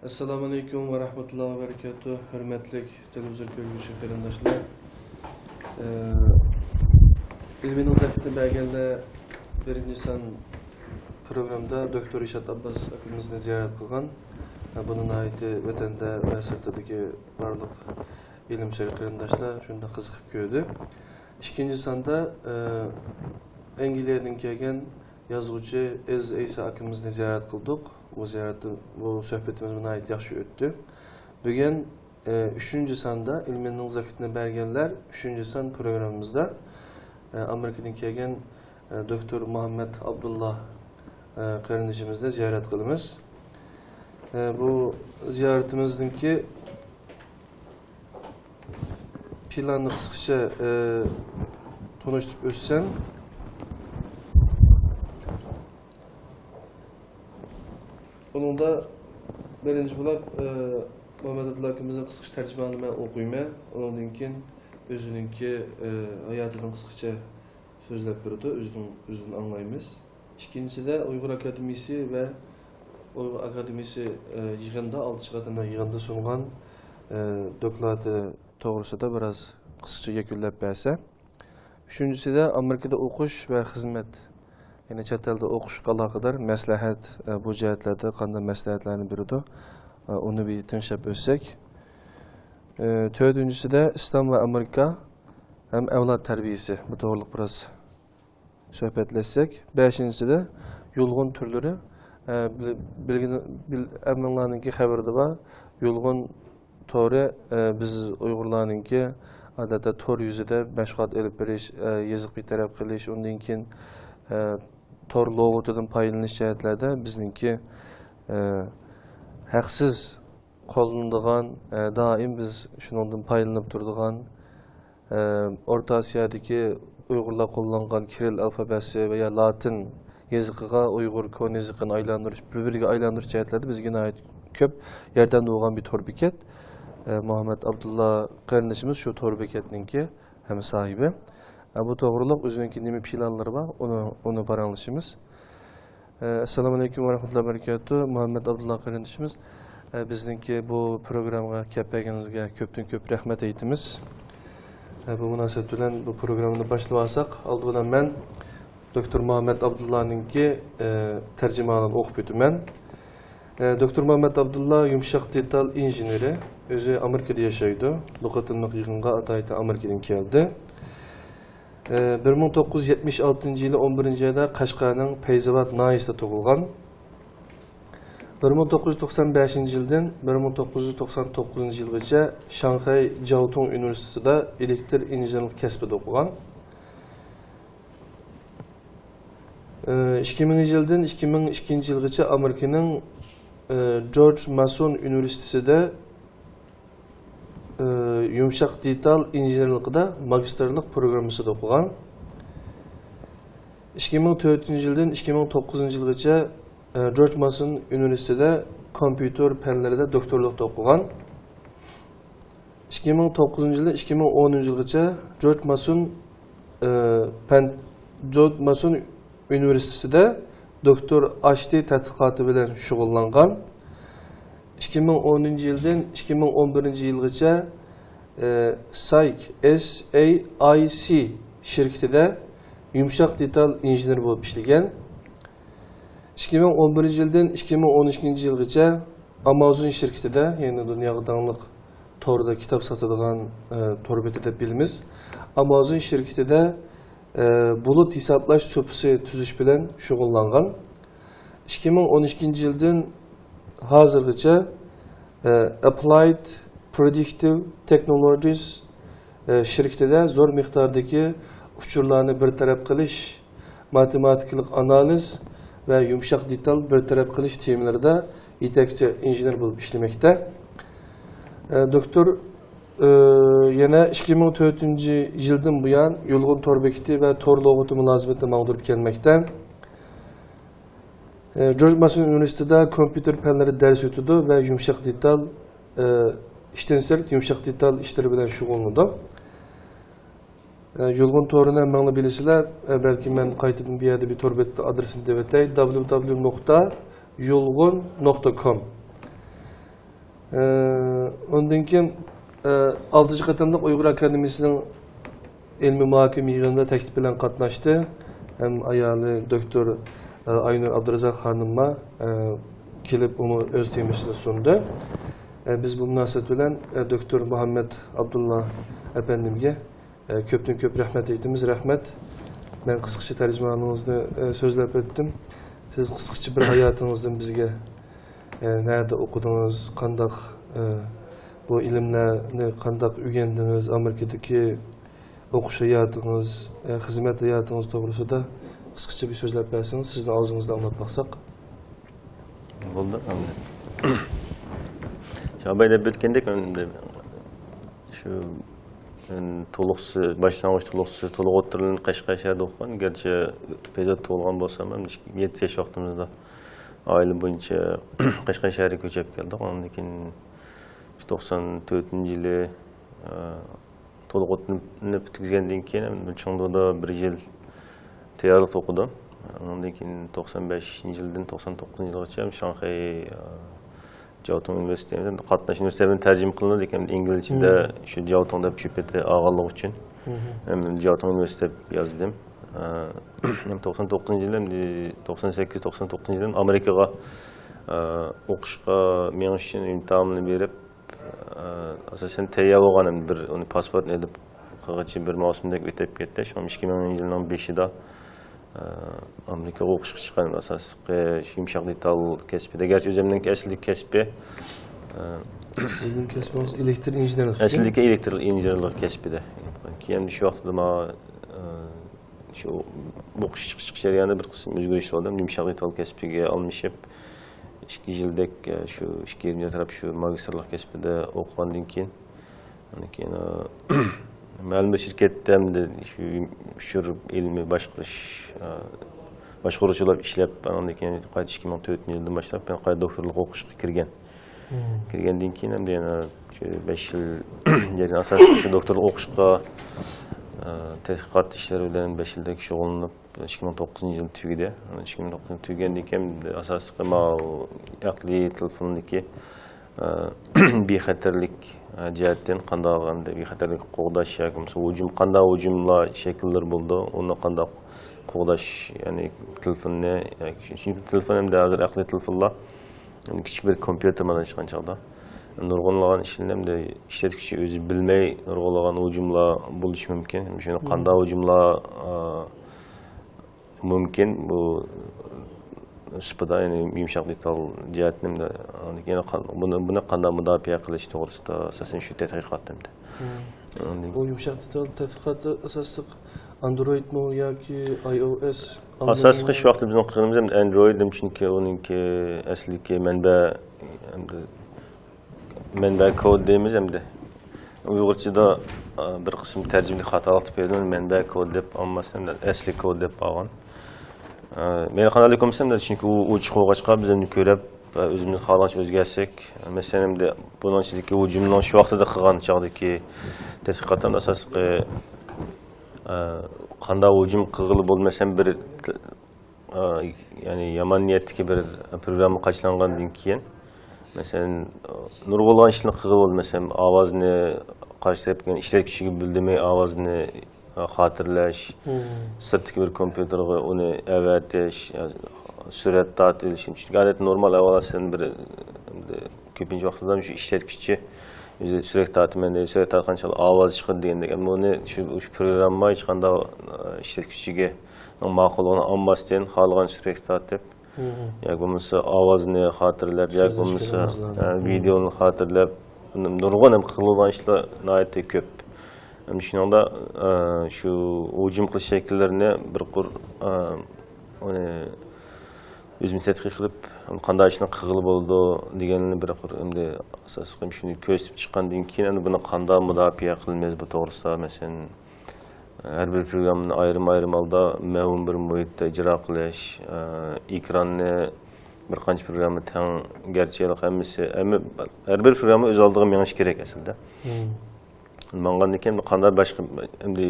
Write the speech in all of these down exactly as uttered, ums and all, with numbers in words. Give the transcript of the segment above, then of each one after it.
ئەسسالامۇئەلەيكۇم ۋە رەھمەتۇللاھى ۋە بەرىكاتۇھ. ھۆرمەتلىك تېلېۋىزور كۆرگۈچى قېرىنداشلار. ئىلمىينىڭ زەكىتىنى بەرگەنلەر بىرىنچى سان پروگراممىدا دوكتور رىشات ئابباس ئاكىمىزنى زىيارەت قىلغان. بۇنى ناھايىتى ۋەتەندە ۋە سىرتىدىكى بارلىق ئىلىم سۆيەر قېرىنداشلار شۇنداق قىزىقىپ كۆردى. ئىككىنچى ساندا ئەنگلىيەدىن كەلگەن يازغۇچى ئەزىز ئەيسا ئاكىمىزنى زىيارەت قىلدۇق. بۇ زىيارەت، بۇ سۆھبىتىمىز ناھايىتى ياخشى ئۆتتى. بۈگۈن ئۈچىنچى ساندا ئىلمىينىڭ زاكىتىنى بەرگەنلەر ئۈچىنچى سان پروگراممىمىزدا ئامېرىكىدىن كەلگەن دوكتور مۇھەممەد ئابدۇللا قېرىندىشىمىزنى زىيارەت قىلىمىز. بۇ زىيارىتىمىزنىڭكى پىلاننى قىسقىچە تونۇشتۇرۇپ ئۆتسەم. بۇنىڭدا بىرىنچى بولۇپ، ئە، مۇھەممەد ئابدۇللا ئاكىمىزنىڭ قىسقىچە تەرجىمىھالىنى مەن ئوقۇيمەن. ئۇنىڭدىن كېيىن ئۆزىنىڭكى، ئە، ھاياتىدىن قىسقىچە سۆزلەپ بېرىدۇ. ئۆزىنىڭ، ئۆزىدىن ئاڭلايمىز. ئىككىنچىسىدە ئۇيغۇر ئاكادېمىيىسى ۋە ئۇيغۇر ئاكادېمىيىسى، ئە، يىغىندا، ئالتىنچى قېتىملىق يىغىندا سۇنغان، ئە، دوكلاتى توغرىسىدا بىراز قىسقىچە يەكۈنلەپ بەرسە. ئۈچىنچىسىدە ئامېرىكىدا ئوقۇش ۋە خىزمەت، يەنى چەت ئەلدە ئوقۇشقا ئالاقىدار مەسلىھەت، ئە، بۇ جەھەتلەردە قانداق مەسلىھەتلەرنى بېرىدۇ، ئە، ئۇنى بىر تىڭشاپ ئۆتسەك. ئە، تۆتىنچىسىدە ئىسلام ۋە ئامېرىكا ھەم ئەۋلاد تەربىيىسى، بۇ توغرىلىق بىراز سۆھبەتلەشسەك. بەشىنچىسىدە يۇلغۇن تۈرلىرى، ئە، بىل-، بىلگىنى-، بىل-، ھەممىڭلارنىڭكى خەۋىرىدە بار، يۇلغۇن تورى، ئە، بىز ئۇيغۇرلارنىڭكى ئادەتتە تور يۈزىدە مەشغۇلات ئېلىپ بېرىش، ئە، يېزىق بىر تەرەپ قىلىش، ئۇندىن كېيىن، ئە، تور لۇغىتىدىن پايدىلىنىش جەھەتلەردە بىزنىڭكى، ئە، ھەقسىز قوللىنىدىغان، ئە، دائىم بىز شۇنىڭدىن پايدىلىنىپ تۇرىدىغان، ئە، ئورتا ئاسىيادىكى ئۇيغۇرلار قوللانغان كىرىل ئەلفابېسى ۋە يا لاتىن يېزىقىغا ئۇيغۇر كونا يېزىقىنى ئايلاندۇرۇش، بىر-بىرىگە ئايلاندۇرۇش جەھەتلەردە بىزگە ناھايىتى كۆپ ياردەمدە بولغان بىر تور بېكەت. ئە، مۇھەممەد ئابدۇللا قېرىندىشىمىز شۇ تور بېكەتنىڭكى ھەم ساھىبى. ئە، بۇ توغرىلىق ئۆزىنىڭكى نېمە پىلانلىرى بار، ئۇنى، ئۇنى پاراڭلىشىمىز. ئەسسالامۇئەلەيكۇم ۋە رەھمەتۇللاھى ۋە بەرىكاتۇھ. مۇھەممەد ئابدۇللا قېرىندىشىمىز، ئە، بىزنىڭكى بۇ پروگراممىغا كەپ بەرگىنىڭىزگە كۆپتىن كۆپ رەھمەت ئېيتىمىز. ئە، بۇ مۇناسىۋەت بىلەن بۇ پروگراممىنى باشلىۋالساق، ئالدى بىلەن مەن دوكتور مۇھەممەد ئابدۇللانىڭكى، ئە، تەرجىمىھالىنى ئوقۇپ ئۆتىمەن. ئە، دوكتور مۇھەممەد ئابدۇللا يۇمشاق دېتال ئىنژېنېرى، ئۆزى ئامېرىكىدا ياشايدۇ. بۇ قېتىملىق يىغىنغا ئاتايىتى ئامېرىكىدىن كەلدى. ئى، بىر مىڭ توققۇز يۈز يەتمىش ئالتىنچى يىلى ئون بىرىنچى ئايدا قەشقەرنىڭ پەيزاباد ناھىيەسىدە تۇغۇلغان. بىر مىڭ توققۇز يۈز توقسان بەشىنچى يىلدىن بىر مىڭ توققۇز يۈز توقسان توققۇزىنچى يىلغىچە شاڭخەي جاۋتۇڭ ئۇنىۋېرسىتېتىدا ئېلېكتر ئىنژېنېرلىق كەسپىدە ئوقۇغان. ئى، ئىككى مىڭىنچى يىلدىن ئىككى مىڭ ئىككىنچى يىلغىچە ئامېرىكىنىڭ، ئى، جورج ماسون ئۇنىۋېرسىتېتىدا ئى، يۇمشاق دېتال ئىنژېنېرلىقىدا ماگىستىرلىق پروگراممىسىدا ئوقۇغان. ئىككى مىڭ تۆتىنچى يىلدىن ئىككى مىڭ توققۇزىنچى يىلغىچە، ئى، جورج ماسون ئۇنىۋېرسىتېتىدا كومپيۇتېر پەنلىرىدە دوكتورلۇقتا ئوقۇغان. ئىككى مىڭ توققۇزىنچى يىلدىن ئىككى مىڭ ئونىنچى يىلغىچە جورج ماسون، ئى، پەن-، جورج ماسون ئۇنىۋېرسىتېتىدا دوكتور ئاشتى تەتقىقاتى بىلەن شۇغۇللانغان. ئىككى مىڭ ئونىنچى يىلدىن ئىككى مىڭ ئون بىرىنچى يىلغىچە، ئى، سايك، ئېس ئەي ئاي سى شىركىتىدە يۇمشاق دېتال ئىنژېنېرى بولۇپ ئىشلىگەن. ئىككى مىڭ ئون بىرىنچى يىلدىن ئىككى مىڭ ئون ئىككىنچى يىلغىچە ئامازون شىركىتىدە، يەنى دۇنياغا داڭلىق توردا كىتاب ساتىدىغان، ئى، تور بېتى دەپ بىلىمىز. ئامازون شىركىتىدە، ئى، بۇلۇت ھېسابلاش سۇپىسى تۈزۈش بىلەن شۇغۇللانغان. ئىككى مىڭ ئون ئىككىنچى يىلدىن ھازىرغىچە، ئى، ئەپلايد پرېدىكتىۋ تېخنولوجىس، ئى، شىركىتىدە زور مىقداردىكى ئۇچۇرلارنى بىر تەرەپ قىلىش، ماتېماتىكىلىق ئانالىز ۋە يۇمشاق دېتال بىر تەرەپ قىلىش تېمىلىرىدا يېتەكچى ئىنژېنېر بولۇپ ئىشلىمەكتە. ئە، دوكتور، ئە، يەنە ئىككى مىڭ تۆتىنچى يىلدىن بۇيان يۇلغۇن تور بېكىتى ۋە تور لۇغىتى مۇلازىمىتىنى ماڭدۇرۇپ كەلمەكتە. ئە، جورج ماسون ئۇنىۋېرسىتېتىدا كومپيۇتېر پەنلىرى دەرس ئۆتىدۇ ۋە يۇمشاق دېتال، ئە، ئىشتىن سىرت يۇمشاق دېتال ئىشلىرى بىلەن شۇغۇللىنىدۇ. ئە، يۇلغۇن تورىنى ھەممىڭلار بىلىسىلەر. ئە، بەلكى مەن قايتىدىن بۇ يەردە بىر تور بېتى ئادرېسىنى دەۋېتەي. دابليۇ دابليۇ نۇقتا يۇلغۇن نۇقتا كوم. ئە، ئۇندىن كېيىن، ئە، ئالتىنچى قېتىملىق ئۇيغۇر ئاكادېمىيىسىنىڭ ئىلمىي مۇھاكىمە يىغىنىدا تەكلىپ بىلەن قاتناشتى. ھەم ئايالى دوكتور، ئە، ئاينۇر ئابدۇرازاق خانىممۇ، ئە، كېلىپ ئۇمۇ ئۆز تېمىسىنى سۇندى. ئە، بىز بۇ مۇناسىۋەت بىلەن، ئە، دوكتور مۇھەممەد ئابدۇللا ئەپەندىمگە، ئە، كۆپتىن كۆپ رەھمەت ئېيتىمىز. رەھمەت. مەن قىسقىچە تەرجىمانىڭىزنى، ئە، سۆزلەپ ئۆتتۈم. سىز قىسقىچە بىر ھاياتىڭىزدىن بىزگە، ئە، نەدە ئوقۇدىڭىز، قانداق، ئە، بۇ ئىلىملەرنى قانداق ئۆگەندىڭىز، ئامېرىكىدىكى ئوقۇش ھاياتىڭىز، ئە، خىزمەت ھاياتىڭىز توغرىسىدا قىسقىچە بىر سۆزلەپ بەرسىڭىز، سىزنىڭ ئاغزىڭىزدىن ئاڭلاپ باقساق. بولدى، ئەمدى. شاباي دەپ ئۆتكەندەك، ئەمدى شۇ، مەن تولۇقسىز، باشلانغۇچ تولۇقسىز، تولۇق ئوتتۇرىلىنى قەشقەر شەھىرىدە ئوقۇغان. گەرچە پەيزاتتا تۇغۇلغان بولسام ھەم، يەتتە ياش ۋاقتىمىزدا ئائىلە بويىچە قەشقەر شەھىرىگە كۆچۈپ كەلدۇق. ئاندىن كېيىن توقسان تۆتىنچى يىلى، ئە، تولۇق ئوتتۇرىنى پۈتكۈزگەندىن كېيىن، چېڭدۇدا بىر يىل تەييارلىق ئوقۇدۇم. ئاندىن كېيىن توقسان بەشىنچى يىلدىن توقسان توققۇزىنچى يىلغىچە شاڭخەي، ئە، جياۋتۇڭ ئۇنىۋېرسىتېتى، قاتناش ئۇنىۋېرسىتېتى بىلەن تەرجىمە قىلىنىدۇ ئىكەن، ئىنگلىزچىدە شۇ جياۋتۇڭ دەپ چۆپ ئېتى ئالغانلىقى ئۈچۈن. ھەم جياۋتۇڭ ئۇنىۋېرسىتېتى دەپ يازدىم. ئە، توقسان توققۇزىنچى يىلى، توقسان سەككىز، توقسان توققۇزىنچى يىلى ئامېرىكىغا، ئە، ئوقۇشقا مېڭىش ئۈچۈن ئىمتىھاننى بېرىپ، ئاساسەن تەييار بولغان، بىر ئۇنى پاسپورتنى ئېلىپ قىلغۇچە بىر مەۋسۇمدەك ئۆتۈپ كەتتى. شۇڭا ئىككى مىڭىنچى يىلنىڭ بېشىدا، ئە، ئامېرىكىغا ئوقۇشقا چىققان، ئاساسلىقى شۇ يۇمشاق دېتال كەسپىدە. گەرچە ئۆزۈمنىڭ ئەسلىدىكى كەسپى، ئە، سىزنىڭ كەسپىڭىز ئېلېكتر ئىنژېنېرلىق ئىكەن؟ ئەسلىدىكى ئېلېكتر ئىنژېنېرلىق كەسپىدە. كېيىن شۇ ۋاقىتتا ماڭا، ئە، شۇ ئوقۇش چىقىش جەريانىدا بىر قىسىم ئۆزگىرىش بولدى. يۇمشاق دېتال كەسپىگە ئالمىشىپ، ئىككى يىلدەك، ئە، شۇ ئىككى يېرىم يىل ئەتراپ شۇ ماگىستىرلىق كەسپىدە ئوقۇغاندىن كېيىن، ئاندىن كېيىن، ئە، مەلۇم بىر شىركەتتە ئەمدى شۇ ئۇچۇر ئىلمىي باشقۇرۇش، ئە، باشقۇرغۇچى بولۇپ ئىشلەپ، ئاندىن كېيىن قايتا ئىككى مىڭ تۆتىنچى يىلدىن باشلاپ، يەنە قايتا دوكتورلۇق ئوقۇشقا كىرگەن. كىرگەندىن كېيىن ئەمدى يەنە شۇ بەش يىل جەريان ئاساسىي شۇ دوكتورلۇق ئوقۇشقا، ئە، تەتقىقات ئىشلىرى بىلەن بەش يىلدەك شۇغۇللىنىپ، ئىككى مىڭ توققۇزىنچى يىلى تۈگىدى. ئىككى مىڭ توققۇزىنچى يىلى تۈگىگەندىن كېيىن ئاساسلىقى ماۋۇ ئەقلىي تېلېفوندىكى، ئە، بىخەتەرلىك، ئە، جەھەتتىن قانداق ئەمدى بىخەتەرلىكنى قوغداش ياكى بولمىسا ھۇجۇم، قانداق ھۇجۇملار شەكىللىرى بولىدۇ، ئۇنى قانداق قوغداش، يەنى تېلېفوننى، ياكى چۈنكى تېلېفون ئەمدى ھازىر ئەقلىي تېلېفونلار، يەنى كىچىك بىر كومپيۇتېر مانا ئېيتقان چاغدا. نۇرغۇنلىغان ئىشلارنى ئەمدى ئىشلەتكۈچى ئۆزى بىلمەي نۇرغۇنلىغان ھۇجۇملار بولۇشى مۇمكىن. شۇنى قانداق ھۇجۇملار، ئا، مۇمكىن بۇ سۇپىدا، يەنى يۇمشاق دېتال جەھەتتىن ئەمدى، يەنە قان-، بۇنى، بۇنى قانداق مۇداپىئە قىلىش توغرىسىدا ئاساسەن شۇ تەتقىقات ئەمدى. ئاندىن بۇ يۇمشاق دېتال تەتقىقاتى ئاساسلىق ئاندرويدمۇ ياكى ئاي ئو ئېس؟ ئاساسلىقى شۇ ۋاقىتتا بىزنىڭ قىلغىنىمىز ھەم ئاندرويد، چۈنكى ئۇنىڭكى ئەسلىدىكى مەنبە، ئەمدى مەنبە كود دەيمىز ئەمدى. ئۇيغۇرچىدا، ئا، بىر قىسىم تەرجىمىدە خاتالىق تېپىۋېتىدۇ، مەنبە كود دەپ ئالماستىن، ئەسلى كود دەپ ئالغان. ئا، مەيلى قانداق بولمىسا ئەمدى، چۈنكى ئۇ ئوچۇق بولغاچقا، بىز ئەمدى كۆرۈپ، ئا، ئۆزىمىز خالىغانچە ئۆزگەرتسەك، مەسىلەن، ئەمدى بۇنىڭ ئىچىدىكى ھۇجۇمنىڭ شۇ ۋاقتىدا قىلغان چاغدىكى تەتقىقاتلاردا ئاساسلىقى، ئا، قانداق ھۇجۇم قىلغىلى بولمىسا بىر ئا، يەنى يامان نىيەتتىكى بىر پروگرامما قاچىلانغاندىن كېيىن، مەسىلەن، نۇرغۇنلىغان ئىشلارنى قىلغىلى بولىدۇ. مەسىلەن، ئاۋازنى قارشى تەرەپكە ئىشلەتكۈچىگە بىلدۈرمەي ئاۋازنى، ئا، خاتىرىلەش، سىرتتىكى بىر كومپيۇتېرغا ئۇنى ئەۋەتىش، سۈرەت تارتىۋېلىش. چۈنكى ئادەتتە نورمال ئەھۋال ئاستىدا بىر، كۆپىنچە ۋاقىتلاردا شۇ ئىشلەتكۈچى ئۆزى سۈرەت تارتىمەن دەيدۇ، سۈرەت تارتقان چاغدا ئاۋاز چىقىدۇ دېگەندەك. ئەمما ئۇنى شۇ، شۇ پروگرامما ھېچقانداق، ئىشلەتكۈچىگە ماقۇللۇقىنى ئالماستىن، خالىغان سۈرەت تارتىپ، ياكى بولمىسا ئاۋازنى خاتىرىلەپ، ياكى بولمىسا، ھە، ۋىدېئونى خاتىرىلەپ، نۇرغۇن ھەم قىلىدىغان ئىشلار ناھايىتى كۆپ. ھەم شۇنىڭدا، ئە، شۇ ھۇجۇم قىلىش شەكىللىرىنى بىر قۇر، ئە، ئۇنى ئۆزىمىز تەتقىق قىلىپ، قانداق ئىشنى قىلغىلى بولىدۇ دېگەننى بىر قۇر ئەمدى ئاساسلىقى شۇنى كۆرسىتىپ چىققاندىن كېيىن، ئەمدى بۇنى قانداق مۇداپىئە قىلىمىز بۇ توغرىسىدا، مەسىلەن، ھەر بىر پروگراممىنى ئايرىم-ئايرىم ھالدا مەۋھۇم بىر مۇھىتتا ئىجرا قىلىش، ئە، ئېكراننى بىر قانچە پروگرامما تەڭ، گەرچە ھەممىسى، ھەممە، ھەر بىر پروگرامما ئۆز ئالدىغا مېڭىشى كېرەك ئەسلىدە. ماڭغاندىن كېيىن قانداق باشقا، ئەمدى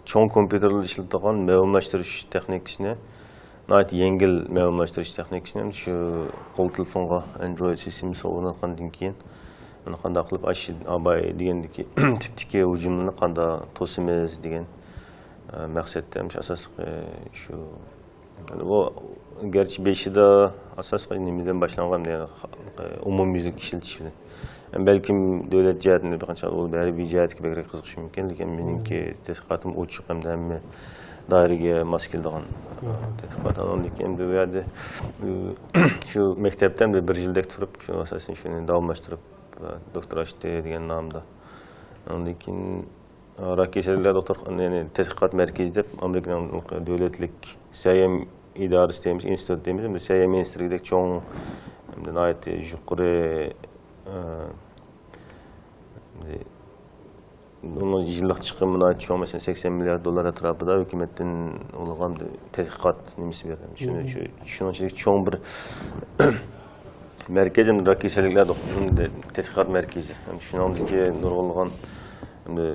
چوڭ كومپيۇتېرلاردا ئىشلىتىدىغان مەۋھۇملاشتۇرۇش تېخنىكىسىنى ناھايىتى يەڭگىل مەلۇملاشتۇرۇش تېخنىكىسىنى شۇ قول تېلېفونغا ئاندرويد سىستېمىسى ئورناتقاندىن كېيىن، ئۇنى قانداق قىلىپ ئاشۇ ئاباي دېگەندىكى تىپتىكى ھۇجۇملىرىنى قانداق توسىمىز دېگەن، ئە، مەقسەتتە، ئاساسلىقى شۇ. ئۇ گەرچە بېشىدا ئاساسلىقى نېمىدىن باشلانغان، يەنى ئومۇميۈزلۈك ئىشلىتىش بىلەن. بەلكىم دۆلەت جەھەتتىن بىر قانچە ئۇ ھەربىي جەھەتكە بەكرەك قىزىقىشى مۇمكىن، لېكىن مېنىڭكى تېتقىقاتىم ئوچۇق ھەمدە ھەممە دائىرىگە ماس كېلىدىغان، ئە، تېتقىقات. ئاندىن كېيىن ئەمدى بۇ يەردە، ئۇ، شۇ مەكتەپتە ئەمدى بىر يىلدەك تۇرۇپ، شۇ ئاساسەن شۇنى داۋاملاشتۇرۇپ، ئە، دوكتور ئاشتى دېگەن نامدا. ئاندىن كېيىن راك كېسەللىكلەر دوختۇرخانا، يەنى تەتقىقات مەركىزى دەپ ئامېرىكىنىڭ دۆلەتلىك سەييەم ئىدارىسى دەيمىز، ئىنستىتۇت دەيمىز، ئەمدى سەييەم مىنىستىرلىكىدەك چوڭ، ئەمدى ناھايىتى يۇقىرى، ئە، ئەمدى ئۇنىڭ يىللىق چىقىمى ناھايىتى چوڭ، مەسىلەن، سەكسەن مىليارد دوللار ئەتراپىدا ھۆكۈمەتتىن ئۇلىغا تەتقىقات نېمىسى بېرىلىدۇ. شۇنى، شۇ، شۇنىڭ ئىچىدىكى چوڭ بىر مەركەز، ئەمدى راك كېسەللىكلەر دوختۇرىنىڭ تەتقىقات مەركىزى. ئەمدى شۇنىڭدىكى نۇرغۇنلىغان، ئەمدى